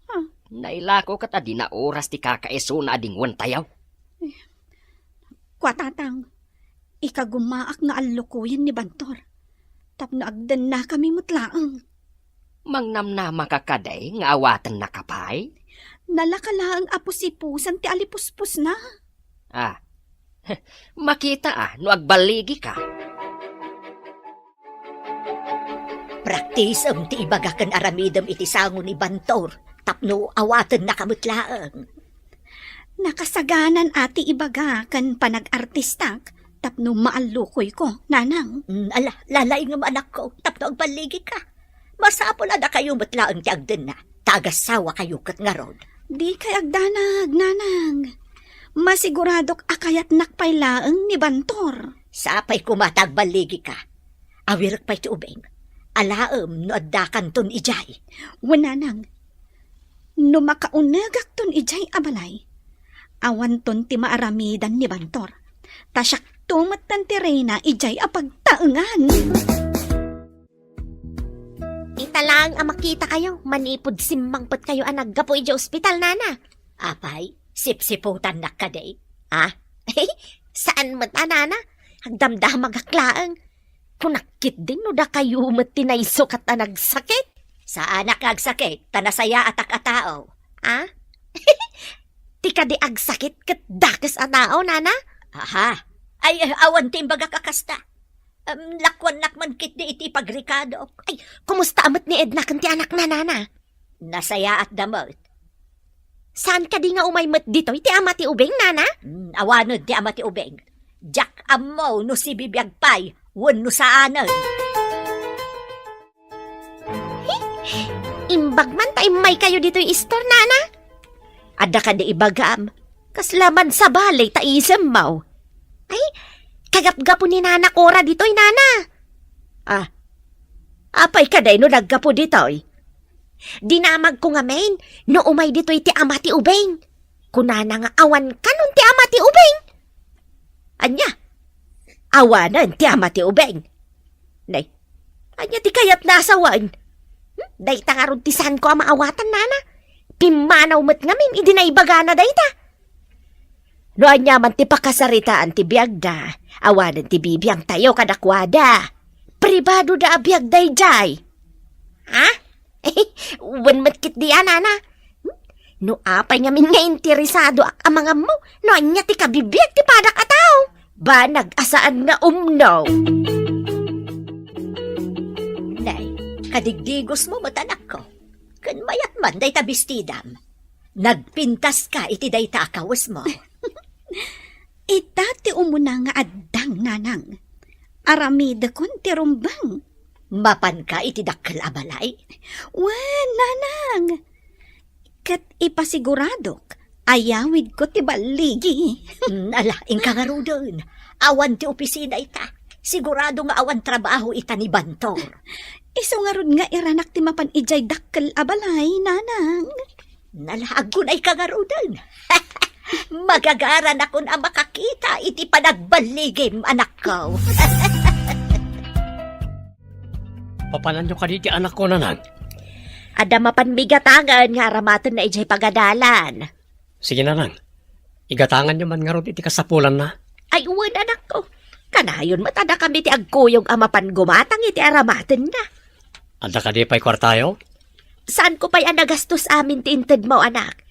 Huh. Nailako ket a dina oras ti kakaisuna a dinguentayo. Kua, tatang, ikagumaak nga allukoyen ni Bantor tapno agdennakami met laeng. Mangnamnamaka kadi nga awatennaka pay? Nalaka laeng a pusipusan ti alipuspusna. Ah, makita a no agballigika. Praktisem ti ibaga ken aramidem iti sango ni Bantor tapno awatennaka met laeng. Nakasaganan a ti ibaga ken panag-artistak tapno maallukoyko, nanang. Mm, ala, lalaingem, anakko, tapno agballigika. Masapul a dakayo met laeng ti agdenna, ta agassawakayo ket ngarud. Dikay agdanag, nanang. Masiguradok a kayatnak pay laeng ni Bantor. Sapay koma ta agballigika. Awirek pay ti ubing. Alaem no addakanton idiay. Wen, nanang. No makaunegakton idiay a balay, awanton ti maaramidan ni Bantor. Ta siakto metten ti reyna idiay a pagtaengan. Ita laeng a makitakayo manipud simmangpetkayo a naggapu idiay ospital, nana. Apay, sipsiputannak kadi? Ah? Saan met a, nana. Agdamdamagak laeng. Kunak ketdi no dakayo met ti naisukat a nagsakit. Saanak nga agsakit, ta nasayaatak a tao. Ah? Ti kadi agsakit ket dakes a tao, nana? Aha. Ay, awan ti imbagak a kasta. Em, lakuannak man ketdi iti pagrikadok. Ay, kumusta a met ni Edna ken ti anakna, nana? Nasayaatda met. Saan kadi nga umay met ditoy ti ama ti ubing, nana? Hmm, awanen ti ama ti ubing. Diak ammo no sibibiag pay wenno saanen. Imbag man ta immaykayo ditoy istor, nana? Adda kadi ibagam, kasla man sabali ta isemmo. Ay, kagapgapo ni Nana Cora ditoy, nana. Ah, apay kadi no naggapu ditoy? Dinamagko ngamin no umay ditoy ti ama ti ubing. Kunana nga awan kanon ti ama ti ubing. Ania? Awanen ti ama ti ubing. Nay, ania ti kayatna a sawen? Hmm? Dayta ngarud ti saanko a maawatan, nana. Pimmanaw met ngamin idi naibagana dayta. No ania man ti pakasaritaan ti biagda, awanen ti bibiangtayo kadakuada. Pribadoda a biag daydiay. Ha? Wen met ketdi a, nana. No apay ngamin nga interesadoak a mangammo no ania ti kabibiag ti padak a tao, banag a saan nga umno. Nay, kadigdigosmo met, anakko. Ken mayat man dayta bestidam. Nagpintaska iti dayta a kawesmo. Ita ti umuna nga addang, nanang. Aramidekon ti rumbeng. Mapanka iti dakkel a balay? Wen, nanang. Ket ipasiguradok, ayawidko ti balligi. Mm, ala, inka ngaruden. Awan ti opisina ita. Sigurado nga awan trabaho ita ni Bantor. Isu ngarud nga iranak ti mapan idiay dakkel a balay, nanang. Nala, aggunayka ngaruden. Magagaranakon a makakita iti panagballigim, anakko. Papananyo kadi ti anakko, nanang? Adda mapan migatangen nga aramatenna idiay pagadalan. Sige, nanang. Igatanganyo man ngarud iti kasapulanna. Ay, wen, anakko. Kanayon met a dakami ti agkuyog a mapan gumatang iti aramatenna. Adda kadi pay kuartayo? Saanko pay a nagastos amin ti intedmo, anak.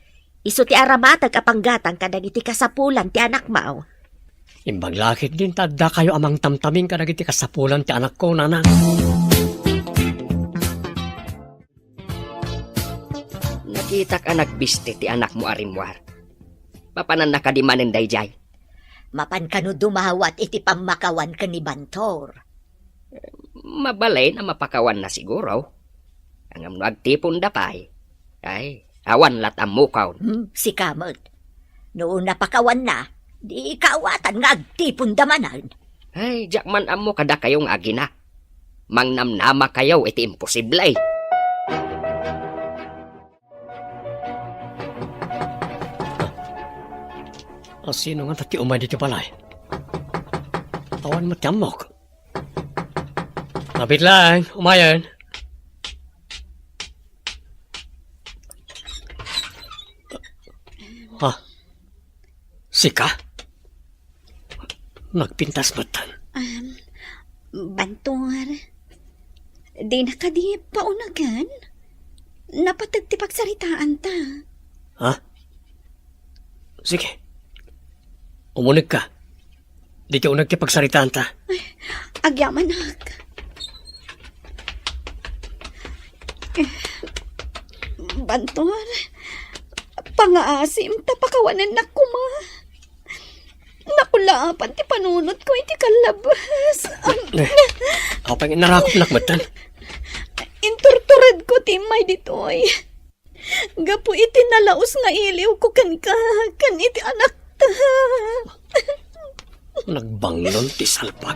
Isu ti aramatek a panggatang kadagiti kasapulan ti anakmo. Imbag la ketdin ta addakayo a mangtamtaming kadagiti kasapulan ti anakko, nanang. Nakitak a nagbisti ti anakmo a rimmuar. Mapananna kadi manen daydiay? Mapan kano dumawat iti pammakawan ken ni Bantor? Mabalin a mapakawanna siguro. Ngem no agtiponda pay, ay, awan lat' ammokon. Hmm, sika met. No napakawanna, di kaawatan nga agtiponda manen. Ay, diak man ammo kadakayo nga agina. Mangnamnamakayo iti imposible. A, sino ngata ti umay ditoy balay? Awan met ti ammok. Mabit laeng, umayen. Ha? Sika? Nagpintas met. Um, Bantor, dina kadi paunegen? Napateg ti pagsaritaanta. Ha? Sige. Umunegka. Dita uneg ti pagsaritaanta. Ay, agyamanak. Eh, Bantor, pangaasim ta pakawanennak koma. Nakulaapan ti panunotko iti kallabas. Eh, apay nga narakopnak metten? Inturturedko ti immay ditoy. Gapu iti nalaus nga iliwko kenka, ken iti anakta. Nagbanglon ti salpag.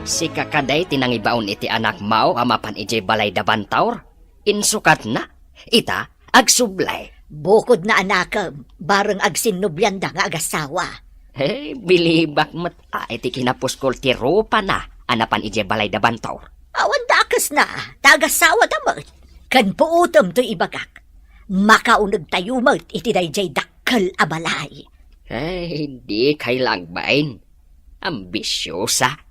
Sika kadi ti nangibaon iti anakmo a mapan idiay balay da Bantor? Insukatna? Ita, agsubli. Bukodna, anakem, bareng agsinnobianda nga agasawa. Eh, bilibak met a iti kinapuskol ti rupana a napan idiay balay da Bantor. Awan dakesna, ta agasawada met. Ken puotem toy ibagak. Makaunegtayo met iti daydiay dakkel a balay. Eh, dikay la agbain. Ambisiosa.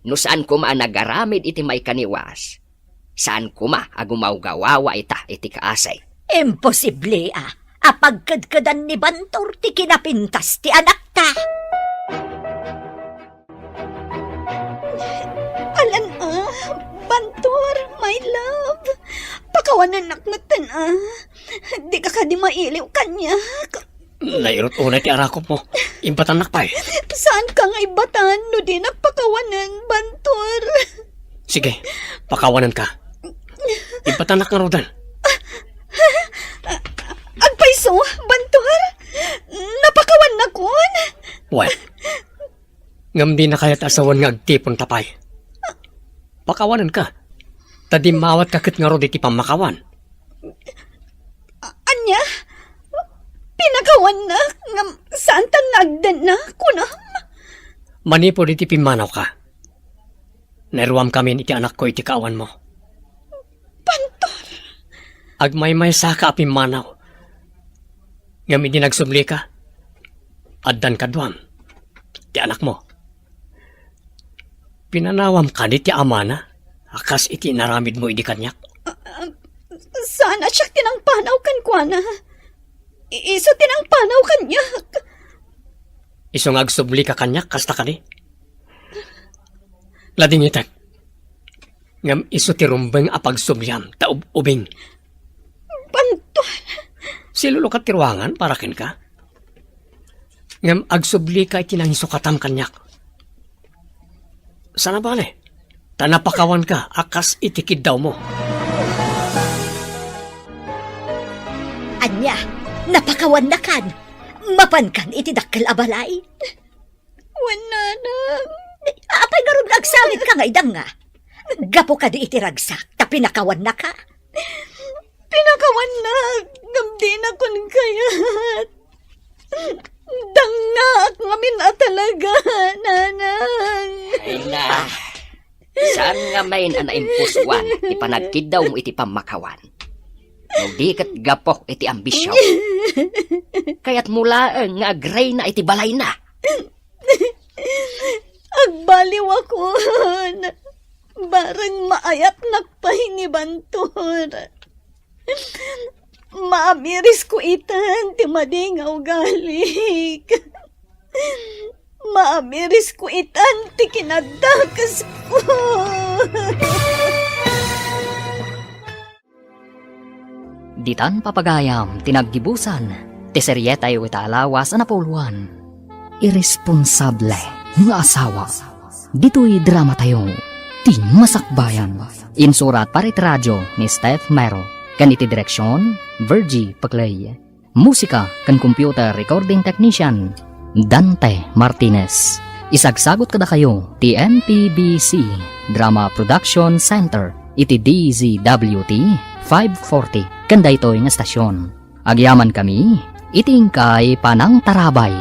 No saan koma a nagaramid iti maikaniwas, saan koma a gumawgawawa ita iti kaasi. Imposible a, a pagkedkedan ni Bantor ti kinapintas ti anakta. Alan a, Bantor, my love. Pakawanennak metten a. Dika kadi mailiw kaniak. Nairut unay ti arakopmo. Ibatannak pay. Saanka nga ibatan no dinak pakawanen, Bantor? Sige, pakawanenka. Ibatannak ngaruden. Agpayso, Bantor? Napakawannakon? Wen, ngem dina kayat a sawen nga agtiponta pay. Pakawanenka. Ta dimmawatka ket ngarud iti pammakawan. A-, ania? Pinakawannak, ngem saantan nga agdenna, kunam? Manipud iti pimmanawka, nairuamkamin iti anakko iti kaawanmo. Pantor! Agmaymaysaka a pimmanaw, ngem idi nagsublika, addan kaduam ti anakmo. Pinanawam kadi ti amana a kas iti inaramidmo idi kaniak? Ah, ah, saan a siak ti nangpanaw kenkuana. I-, isu ti nangpanaw kaniak. Isu nga agsublika kaniak, kasta kadi? Ladingitek. Ngem isu ti rumbeng a pagsubliam ta ub-ubing. Pantuan! Silulukat ti ruangan para kenka. Ngem agsublika iti nangisukatam kaniak. Sana bale, ta napakawanka a kas iti kiddawmo. Ania, napakawannakan? Mapankan iti dakkel a balay? Wen, nanang. Apay ngarud nga agsangitka nga idanga? Gapu kadi iti ragsak, ta pinakawannaka? Pinakawannak, ngem dinakon kayat. Dangngaak ngamin a talaga, nanang. Ay na, saan ngamin a naimpusuan ti panagkiddawmo iti pammakawan? No di ket gapu iti ambisio. Kayatmo laeng nga agrayna iti balayna. Agbaliwakon. Bareng maayatnak pay ni Bantor. Maamirisko itan ti madi nga ugalik. Maamirisko itan ti kinaddakesko. Ditan papagayam ti naggibusan ti serietayo ita a lawas a napuloan. Irresponsable nga asawa. Ditoy dramatayo, Ti Masakbayan. Insurat para iti radio ni Steph Mero, ken iti direksion, Virgie Paclay. Musika ken computer recording technician, Dante Martinez. Isagsagut kadakayo ti M P B C Drama Production Center iti D Z W T five forty ken daytoy nga estasion. Agyamankami iti inkay panangtarabay.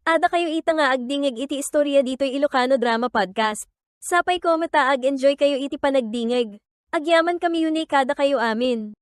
Adda kayo ita nga agdingig iti istorya ditoy Ilocano Drama Podcast. Sapay ko met a ag-enjoy kayo iti panagdingig. Agyamankami unay kadakayo amin.